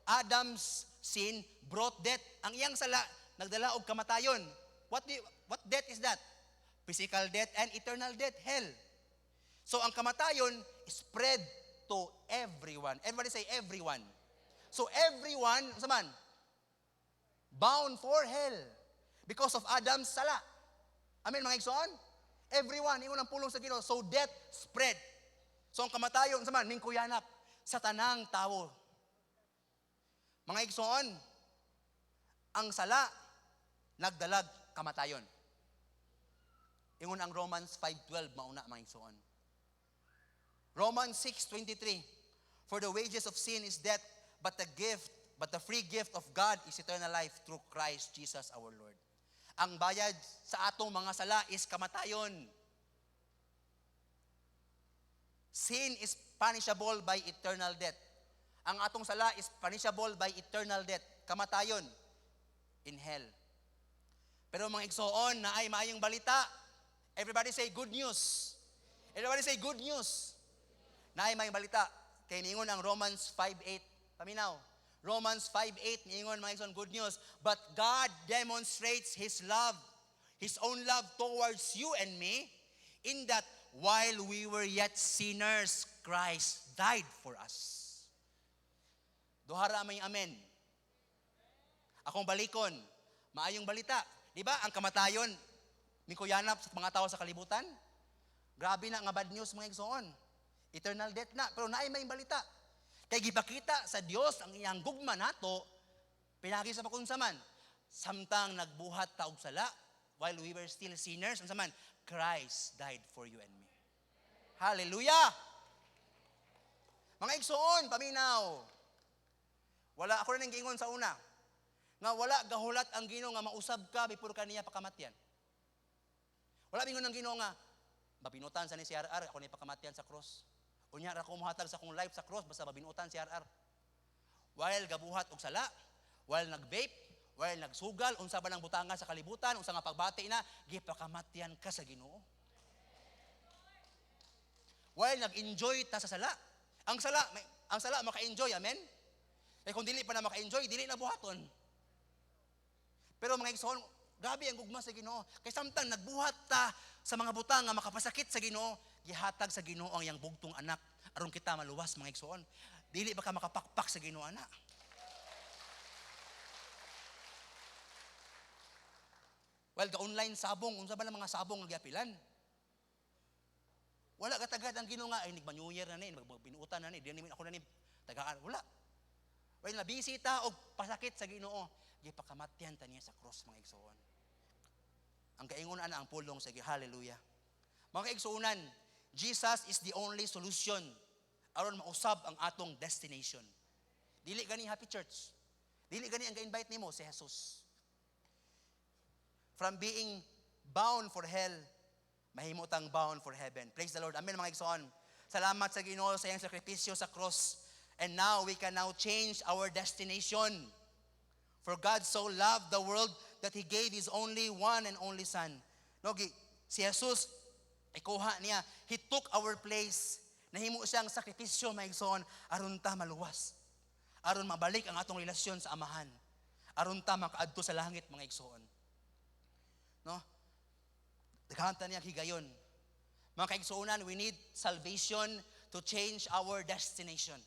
Adam's sin brought death. Ang iyang sala nagdala og kamatayon. What death is that? Physical death and eternal death, hell. So ang kamatayon spread to everyone. Everybody say, "Everyone." So everyone, sa man, bound for hell because of Adam's sala. Amen, mga igsoon? Everyone, ingon ang pulong sa Ginoo. So death spread. So ang kamatayon sa man, mingkuyanap sa tanang tawo. Mga igsoon, ang sala nagdalag kamatayon. Ingon ang Romans 5:12 mauna, mga igsoon. Romans 6:23. For the wages of sin is death, but the free gift of God is eternal life through Christ Jesus our Lord. Ang bayad sa atong mga sala is kamatayon. Sin is punishable by eternal death. Ang atong sala is punishable by eternal death, kamatayon in hell. Pero mga igsoon, naay maayong balita. Everybody say, "Good news." Everybody say, "Good news." Naay maayong balita. Kay niingon ang Romans 5:8. Paminaw. Romans 5:8 niingon, mga igsoon, good news. But God demonstrates His love, His own love towards you and me, in that while we were yet sinners, Christ died for us. Duhara may amen. Akong balikon, maayong balita. Di ba? Ang kamatayon, mikuyanap sa mga tao sa kalibutan. Grabe na nga bad news, mga igsoon. Eternal death na. Pero naay may balita. Kay gipakita sa Dios ang iyang gugma nato, pinagi sa pakunsaman. Samtang nagbuhat ta og sala, while we were still sinners, unsa man, Christ died for you and me. Hallelujah! Mga igsoon, paminaw. Wala ako na nang giingon sa una nga wala gahulat ang Ginoo nga mausab ka before ka niya pakamatyan. Wala mingon ang Ginoo nga mabinutan sa ni si RR ako ni pakamatyan sa cross. Unya ra ko mohatag sa akong life sa cross basta mabinutan si RR. While gabuhat og sala, while nag-vape, while nagsugal, unsa ba nang butanga sa kalibutan, unsa nga pagbati na, gipakamatyan ka sa Ginoo. While nag-enjoy ta sa sala. Ang sala maka-enjoy, amen? Kay kung dili pa na maka-enjoy, dili na buhaton. Pero mga igsoon, grabe ang gugma sa Ginoo. Kay samtang nagbuhat ta sa mga butang nga makapasakit sa Ginoo, gihatag sa Ginoo ang iyang bugtong anak aron kita maluwas, mga igsoon. Dili ba ka makapakpak sa Ginoo ana? Well, ga online sabong, unsa ba lang mga sabong nga giapilan? Wala katagad ang Ginoo nga ay nigma New Year na ni, magbinuutan na ni, di na ni ako na ni tagaan, wala. Well, nabisi ta og pasakit sa Ginoo, gipakamatyan ta niya sa cross, mga igsoon. Ang kaingon ana ang pulong sa Ginoo. Hallelujah. Mga kaigsuonan, Jesus is the only solution aron mausab ang atong destination. Dili gani Happy Church. Dili gani ang ga-invite nimo si Jesus. From being bound for hell, Mahimo tang bound for heaven. Praise the Lord. Amen, mga igsoon. Salamat sa Ginoo sa iyang sakripisyo sa cross. And now we can now change our destination. For God so loved the world that He gave His only one and only Son. No, si Jesus, ikuha niya. He took our place. Nahimo siyang sakripisyo, mga igsoon, aron ta maluwas. Aron mabalik ang atong relasyon sa Amahan. Aron ta makaadto sa langit, mga igsoon. No? Daghan ta niya higayon. Mga kaigsuonan, we need salvation to change our destination.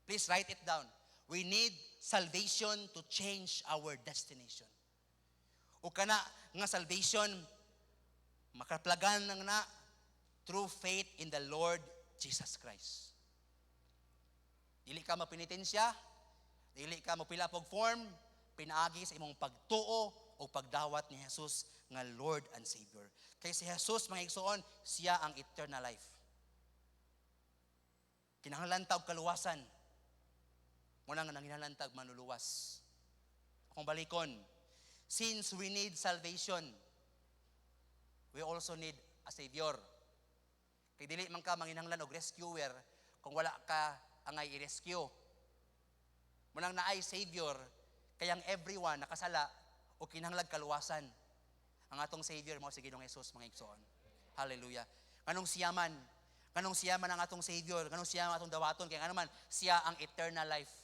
Please write it down. We need salvation to change our destination. O kana nga salvation makaplagan nang na through faith in the Lord Jesus Christ. Dili ka mapinitensya, dili ka mopila og form, pinaagi sa imong pagtuo o pagdawat ni Jesus nga Lord and Savior. Kay si Jesus, mga igsoon, siya ang eternal life. Kinahanglan ta og kaluwasan. Muna nga nanginahanglan tag manluluwas. Akong balikon, since we need salvation, we also need a Savior. Kay dili man ka manginahanglan og rescuer kung wala ka angay i-rescue. Munang naay Savior, kayang everyone nakasala o kinahanglag kaluwasan. Ang atong Savior mao si Ginoong Jesus, mga igsoon. Hallelujah. Nganong siya man ang atong Savior, nganong siya ang atong dawaton, kay ngano man siya ang eternal life.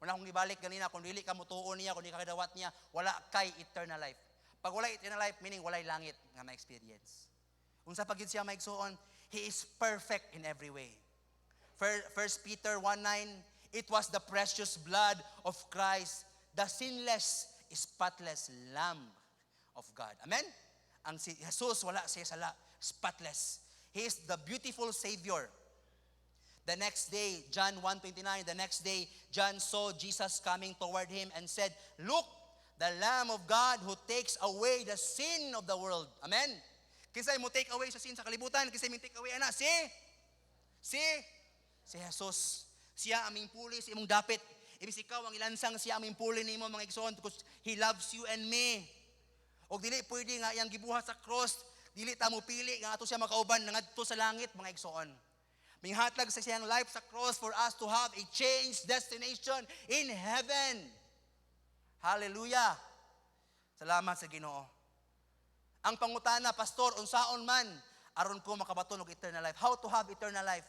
Wala akong ibalik ganina, kung dili ka mutuo niya, kung di ka kadawat niya, wala kay eternal life. Pag wala eternal life, meaning walay langit nga ma-experience. Unsa pa gyud siya, mga igsoon, He is perfect in every way. First Peter 1:9, "It was the precious blood of Christ, the sinless, spotless Lamb of God." Amen? Ang si Jesus, wala siya sala, spotless. He is the beautiful Savior. The next day, John 1:29, the next day, John saw Jesus coming toward him and said, "Look, the Lamb of God who takes away the sin of the world." Amen? Kinsay mo take away sa sin sa kalibutan? Kinsay mo take away ana? Si? Si? Si Jesus. Siya aming puli sa imong dapit. Ibig ikaw ang ilansang, siya aming puli nimo, mga igsoon, because He loves you and me. Og dili pwede nga iyang gibuhat sa cross, dili ta mo pili nga ato siya makauban nangadto sa langit, mga igsoon. Minghatag sa siyang life sa cross for us to have a changed destination in heaven. Hallelujah. Salamat sa Ginoo. Ang pangutana, "Pastor, unsaon man aron ko makabaton og eternal life?" How to have eternal life?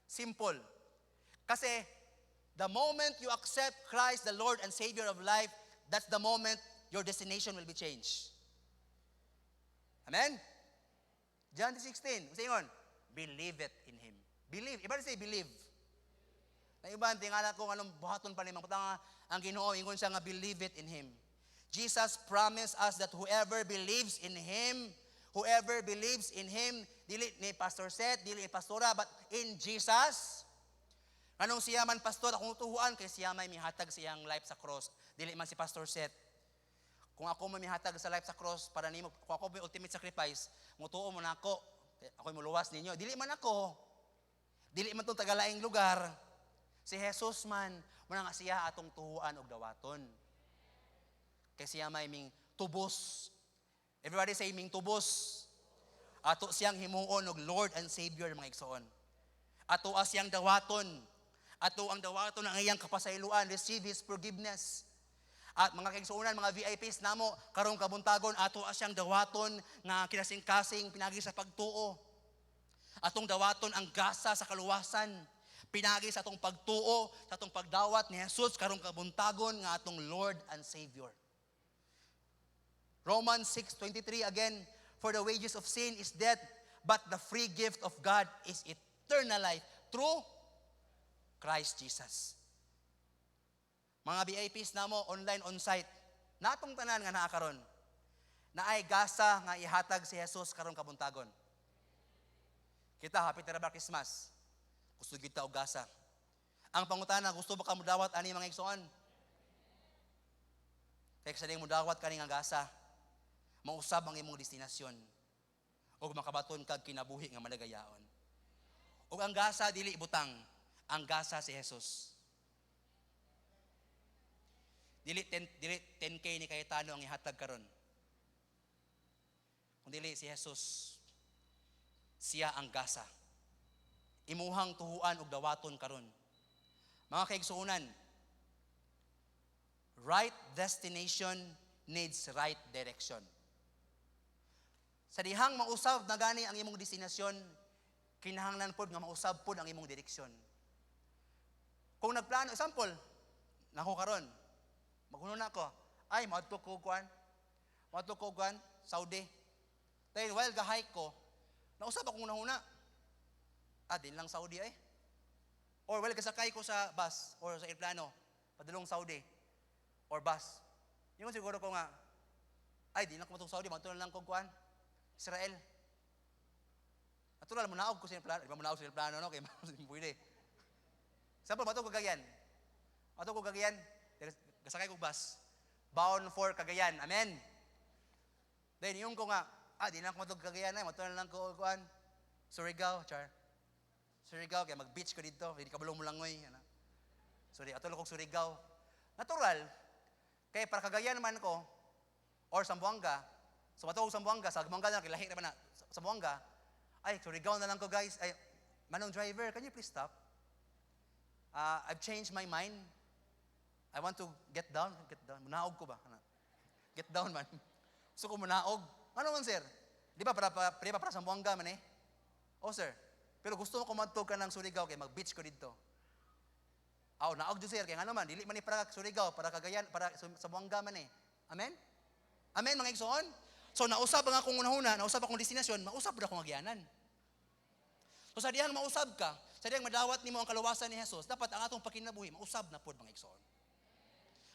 Simple. Kasi the moment you accept Christ, the Lord and Savior of life, that's the moment your destination will be changed. Amen? John 16, unsa ingon? "Believe it in Him." Believe. Iba say believe. Na iba, tingala ko anong buhaton pa ni mga ang Ginoo ingon siya nga believe it in Him. Jesus promised us that whoever believes in Him, whoever believes in Him, dili ni Pastor Seth, dili ni Pastora, but in Jesus. Anong siya man, Pastor, akong tuhuan kay siya may mihatag sa iyang life sa cross. Dili man si Pastor Seth. Kung ako may mihatag sa life sa cross para nimo, kung ako may ultimate sacrifice, mutuo mo na ako. Ako muluwas ninyo. Dili man ako. Dili man tong tagalaing lugar. Si Jesus man, muna nga siya atong tuhuan og dawaton. Kay siya may ming tubos. Everybody say, "Ming tubos." Ato siyang himuon og Lord and Savior, mga igsoon. Ato siyang dawaton. Ato ang dawaton ang iyang kapasayloan, receive His forgiveness. At mga kaigsuonan, mga VIPs namo, karong kabuntagon, ato siyang dawaton nga kinasingkasing pinagi sa pagtuo. Atong dawaton ang gasa sa kaluwasan. Pinagi sa atong pagtuo, sa atong pagdawat ni Jesus karong kabuntagon nga atong Lord and Savior. Romans 6:23 again, "For the wages of sin is death, but the free gift of God is eternal life through Christ Jesus." Mga VIPs namo online, on-site, natong tanan nga naa karon, naay gasa nga ihatag si Jesus karong kabuntagon. Kita hapit na ba Christmas? Gusto kita og gasa. Ang pangutana, gusto ba ka mudawat ani, mga igsoon? Kay sa mo dawat kani nga gasa, mausab ang imong destinasyon ug makabaton kag kinabuhi nga malagayaon. Ug ang gasa dili butang, ang gasa si Jesus. Dili 10K ni Cayetano ang ihatag karon. Kung dili si Jesus. Siya ang gasa. Imuhang tuhuan og dawaton karon. Mga kaigsuonan, right destination needs right direction. Sa dihang mausab na gani ang imong destinasyon, kinahanglan pod nga mausab pod ang imong direksyon. Kung nagplano, example, nako karon, maghuna ko, ay, moadto ko kuan, Saudi. Dahil while ga-hike ko, nausab akong hunahuna. Ah, di lang Saudi ay. Or while gasakay ko sa bus or sa aeroplano, padulong Saudi or bus. Yung siguro ko nga, ay, di lang ko matong Saudi, moadto na lang ko kuan, Israel. Natural, munaog ko sa aeroplano. Di ba munaog sa aeroplano, no? Kaya pwede. Sample, moadto ko Cagayan. Moadto ko Cagayan. Gasakay ko bus. Bound for Cagayan. Amen. Then, yung ko nga, ah, di lang ko matog Cagayan ay, moadto na lang ko, kuan, Surigao, char. Surigao, kaya mag-beach ko dito, hindi ka balong mulangoy. Ano. Sorry, ato lang kong Surigao. Natural, kaya para Cagayan man ko, or Zamboanga, so moadto ko Zamboanga, sa Zamboanga na, kilahi naman na, Zamboanga, ay, Surigao na lang ko, guys. Ay, manong driver, can you please stop? I've changed my mind. I want to get down. Get down. Munaog ko ba? Ano? Get down man. Gusto ko munaog. Ano man, sir? Di ba para Zamboanga man eh? Oh, sir. Pero gusto ko madto ka ng Surigao kay mag-beach ko dito. Aw, naog jud, sir, kay ngano man dili man ni para Surigao, para Cagayan, para Zamboanga man eh. Amen? Amen, mga igsoon? So nausab ang akong hunahuna, nausab akong destinasyon, mausab ra akong agyanan. So sa dihang mausab ka, sa dihang madawat nimo ang kaluwasan ni Jesus, dapat ang atong pakinabuhi mausab na pod, mga igsoon.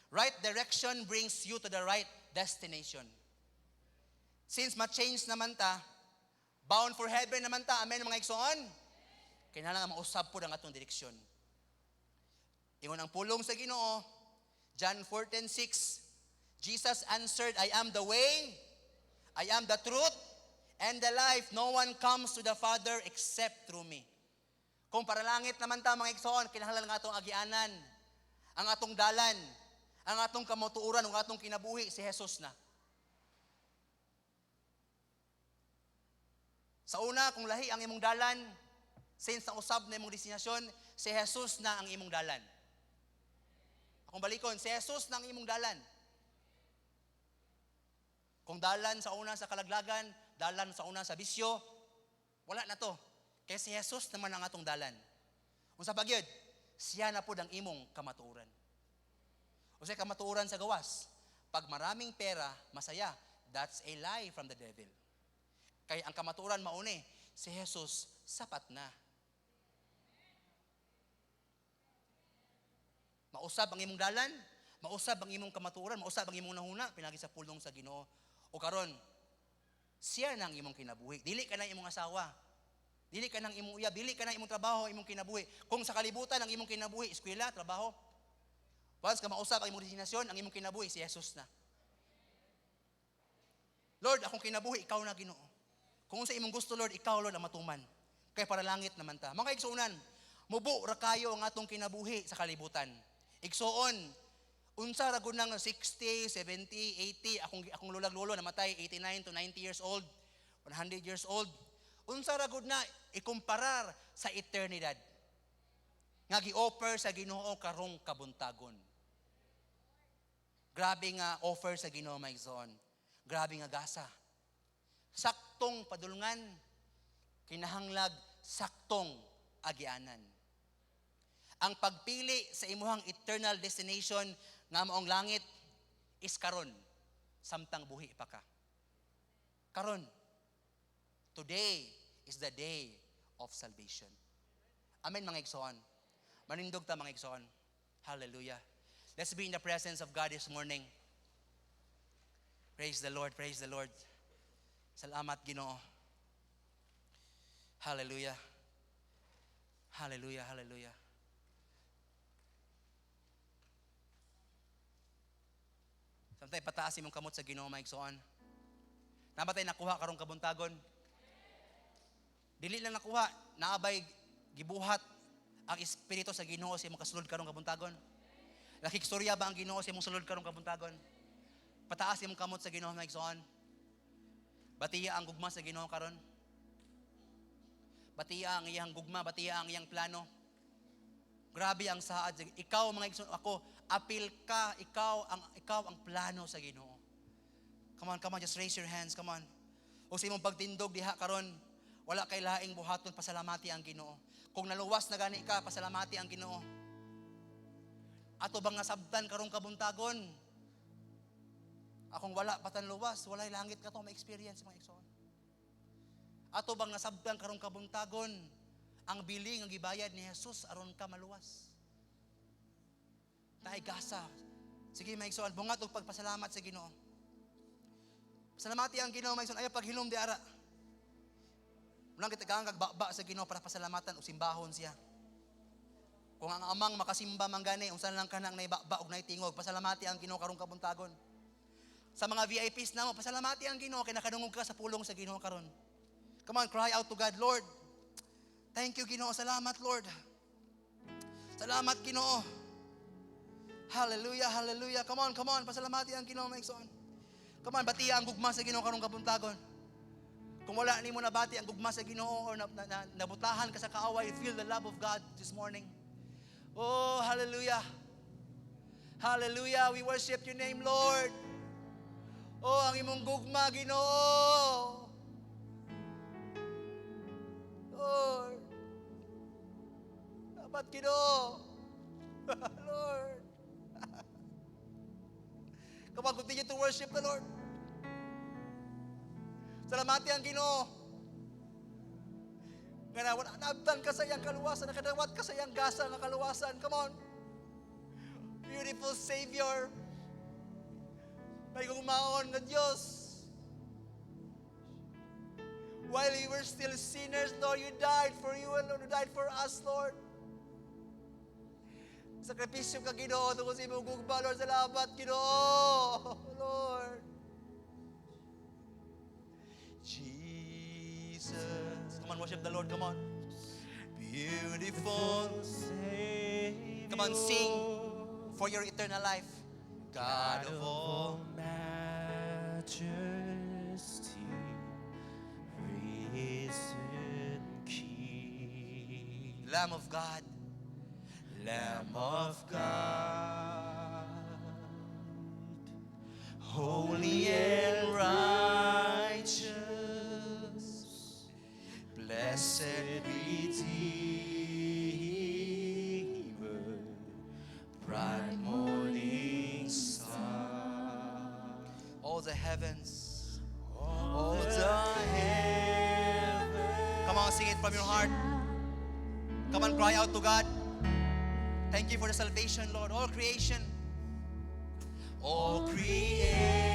Right direction brings you to the right destination. Since ma-change naman ta, bound for heaven naman ta, amen, mga igsoon? Kinahanglan mausab pod ang atong direksyon. Ingon ang pulong sa Ginoo, John 14:6, Jesus answered, "I am the way, I am the truth, and the life. No one comes to the Father except through me." Kung para langit naman ta, mga igsoon, kinahanglan nga atong agianan, ang atong dalan, ang atong kamatuoran, ang atong kinabuhi, si Jesus na. Sa una, kung lahi ang imong dalan, since na usab na imong destinasyon, si Jesus na ang imong dalan. Akong balikon, si Jesus na ang imong dalan. Kung dalan sa una sa kalaglagan, dalan sa una sa bisyo, wala na to. Kaya si Jesus naman ang atong dalan. Unsa pa gyud, siya na pod ang imong kamatuoran. Unsay kamatuoran sa gawas? Pag maraming pera, masaya. That's a lie from the devil. Kaya ang kamatuoran mauni, si Jesus sapat na. Mausab ang imong dalan, mausab ang imong kamatuoran, mausab ang imong nahuna, pinagi sa pulong sa Ginoo. O karon, siya na ang imong kinabuhi. Dili ka na imong asawa. Dili ka nang imong uyab, dili ka na imong trabaho, imong kinabuhi. Kung sa kalibutan ang imong kinabuhi, eskwela, trabaho. Once ka mausab ang imong destinasyon, ang imong kinabuhi si Jesus na. Lord, akong kinabuhi, ikaw na, Ginoo. Kung sa imong gusto, Lord, ikaw, Lord, ang matuman. Kay para langit naman ta. Mga igsuonan, mubo ra kayo ang atong kinabuhi sa kalibutan. Igsuon, unsa ra gud nang 60, 70, 80, akong lolag lolo namatay 89 to 90 years old, 100 years old. Unsa ra gud na ikumparar sa eternidad nga gi-offer sa Ginoo karong kabuntagon? Grabe nga offer sa Ginoo, mga igsoon. Grabe nga gasa. Saktong padulngan, kinahanglag saktong agianan. Ang pagpili sa imuhang eternal destination nga maong langit is karon samtang buhi pa ka. Karon. Today is the day of salvation. Amen, mga igsoon. Manindog ta, mga igsoon. Hallelujah. Let's be in the presence of God this morning. Praise the Lord, praise the Lord. Salamat, Ginoo. Hallelujah. Hallelujah, hallelujah. Samtang pataas imong kamot sa Ginoo, mga igsoon. Nabatay nakuha karong kabuntagon. Dili lang nakuha, naabay gibuhat ang espiritu sa Ginoo sa imong kasulod karong kabuntagon. Nakikstorya ba ang Ginoo sa imong sulod karong kabuntagon? Pataas imong kamot sa Ginoo, mga igsoon. Batiya ang gugma sa Ginoo karon. Batiya ang iyang gugma, batiya ang iyang plano. Grabe ang saad. Ikaw, mga igsoon, ako, apil ka, ikaw ang plano sa Ginoo. Come on, come on, just raise your hands, come on. O sa imong pagtindog diha karon, wala kay laing buhaton, pasalamati ang Ginoo. Kung naluwas na gani ka, pasalamati ang Ginoo. Ato bang nasabtan karong kabuntagon? Akong wala pa tan luwas, walay langit ka to ma-experience, mga igsoon. Ato bang nasabtan karong kabuntagon ang bili nga gibayad ni Jesus aron ka maluwas? Naay gasa. Sige, mga igsoon, bungat og pagpasalamat sa Ginoo. Pasalamati ang Ginoo, mga igsoon, ayaw paghilom di ara. Walang kita kag baba sa Ginoo para pasalamatan o simbahon siya. Kung ang amang makasimba man gani, unsa lang kanang naibaba og naitingog, pasalamati ang Ginoo karong kabuntagon. Sa mga VIPs namo, pasalamati ang Ginoo kay nakadungog ka sa pulong sa Ginoo karon. Come on, cry out to God, "Lord. Thank you, Ginoo. Salamat, Lord. Salamat, Ginoo." Hallelujah, hallelujah. Come on, come on. Pasalamati ang Ginoo, mga igsoon. Come on, batiya ang gugma sa Ginoo karong kabuntagon. Kung wala nimo nabati ang gugma sa Ginoo or na, nabutahan ka sa kaaway, feel the love of God this morning. Oh, hallelujah. Hallelujah. We worship your name, Lord. Oh, ang imong gugma, Ginoo. Lord. Dapat, Ginoo. Lord. Come on, continue to worship the Lord. Salamati ang Ginoo. Nga na, wala naabtan ka sa iyang kaluwasan, nakadawat ka sa iyang gasa nga kaluwasan. Come on. Beautiful Savior. May gugmaon nga Diyos. While we were still sinners, Lord, you died for you and Lord, you died for us, Lord. Sakripisyo ka, Ginoo, tungod sa imong gugma, Lord, salamat, Ginoo, Lord. Jesus. Come on, worship the Lord, come on. Beautiful. Come on, sing for your eternal life. God of all Majesty, risen King, Lamb of God. Lamb of God, holy and righteous, blessed Redeemer, bright morning star. All the heavens. All the heavens. Come on, sing it from your heart. Come on, cry out to God. Thank you for the salvation, Lord. All creation. All creation.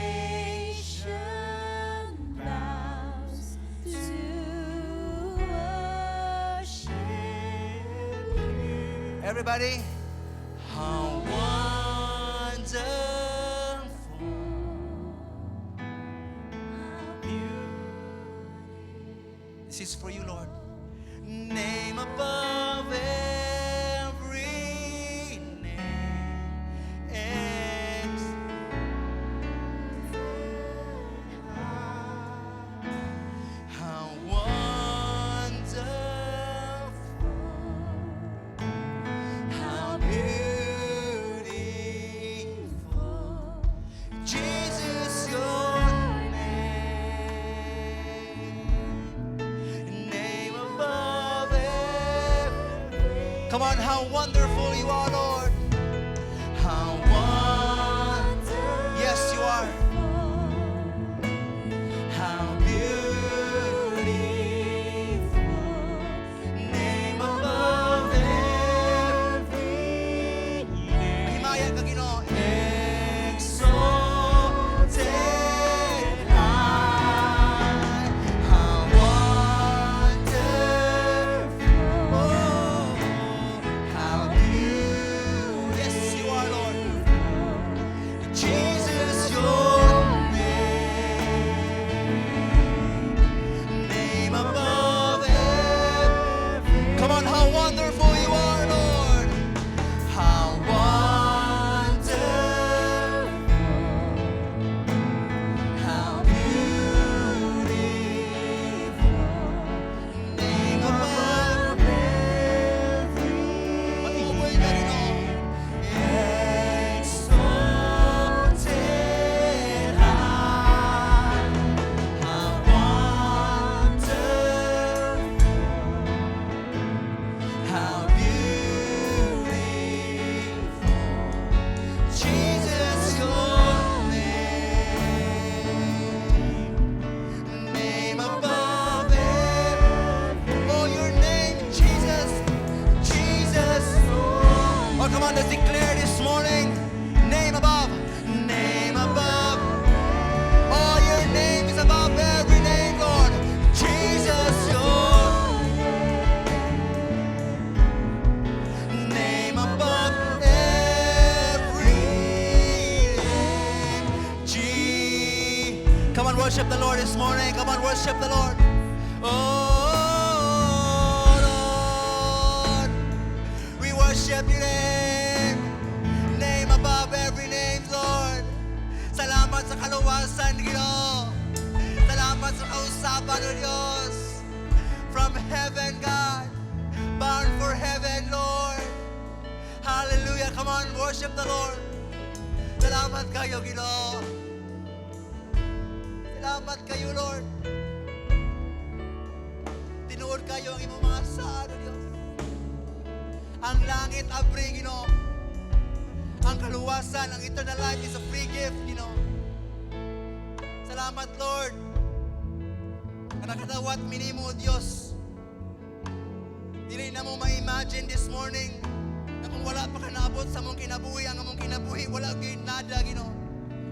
Bows to worship you. Everybody. How wonderful. How beautiful. This is for you, Lord. Name above every name. How wonderful. How beautiful. Jesus, your name. Name above every. Come on, how wonderful you are, Lord. How wonderful. Yes, you are. How beautiful. Name above every name. Himaya ka, Ginoo. Exalted high. How wonderful. How beautiful. this morning. Come on, worship the Lord. Oh, Lord, we worship your name. Name above every name, Lord. Salamat sa kaluwasan, Ginoo. Salamat sa kausaban, O Diyos. From heaven, God. Bound for heaven, Lord. Hallelujah. Come on, worship the Lord. Salamat kaayo, Ginoo. Salamat kaayo, Lord. Tinuod kaayo ang imong mga saad, O Diyos. Ang langit abri, Ginoo. Ang kaluwasan, ang eternal life is a free gift, Ginoo. Salamat, Lord. Nga nakadawat mi nimo, Diyos. Dili namo ma-imagine this morning na kung wala pa ka naabot sa among kinabuhi, ang among kinabuhi, wala gyud nada, Ginoo.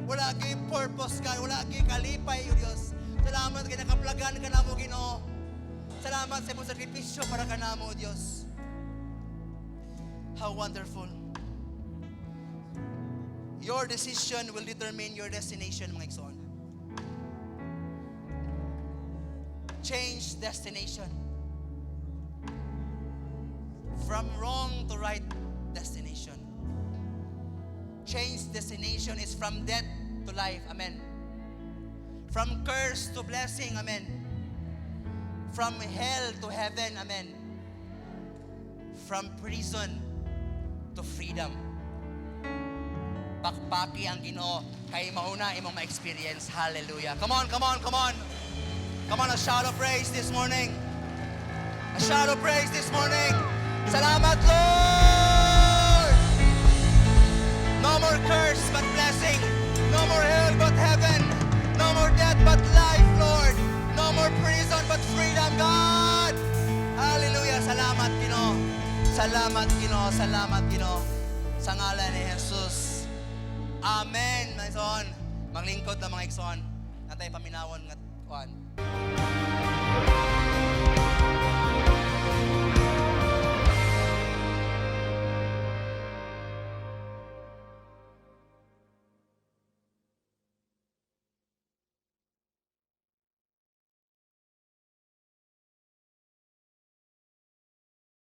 Wala gyud purpose ka, wala gyud kalipay, O Diyos. Salamat kay nakaplagan ka namo, Ginoo. Salamat sa imong sakripisyo para kanamo, O Diyos. How wonderful. Your decision will determine your destination, mga igsoon. Change destination. From wrong to right destination. Change destination is from death to life. Amen. From curse to blessing. Amen. From hell to heaven. Amen. From prison to freedom. Pakpaki ang Ginoo kay mao na imong ma-experience. Hallelujah. Come on, come on, come on. Come on, a shout of praise this morning. A shout of praise this morning. Salamat, Lord! No more curse but blessing. No more hell but heaven. No more death but life, Lord. No more prison but freedom, God. Hallelujah. Salamat, Ginoo. Salamat, Ginoo. Salamat, Ginoo. Sa ngalan ni Jesus. Amen. Mga igsoon. Maglingkod na, mga igsoon. Naa tay paminawon nga kuan.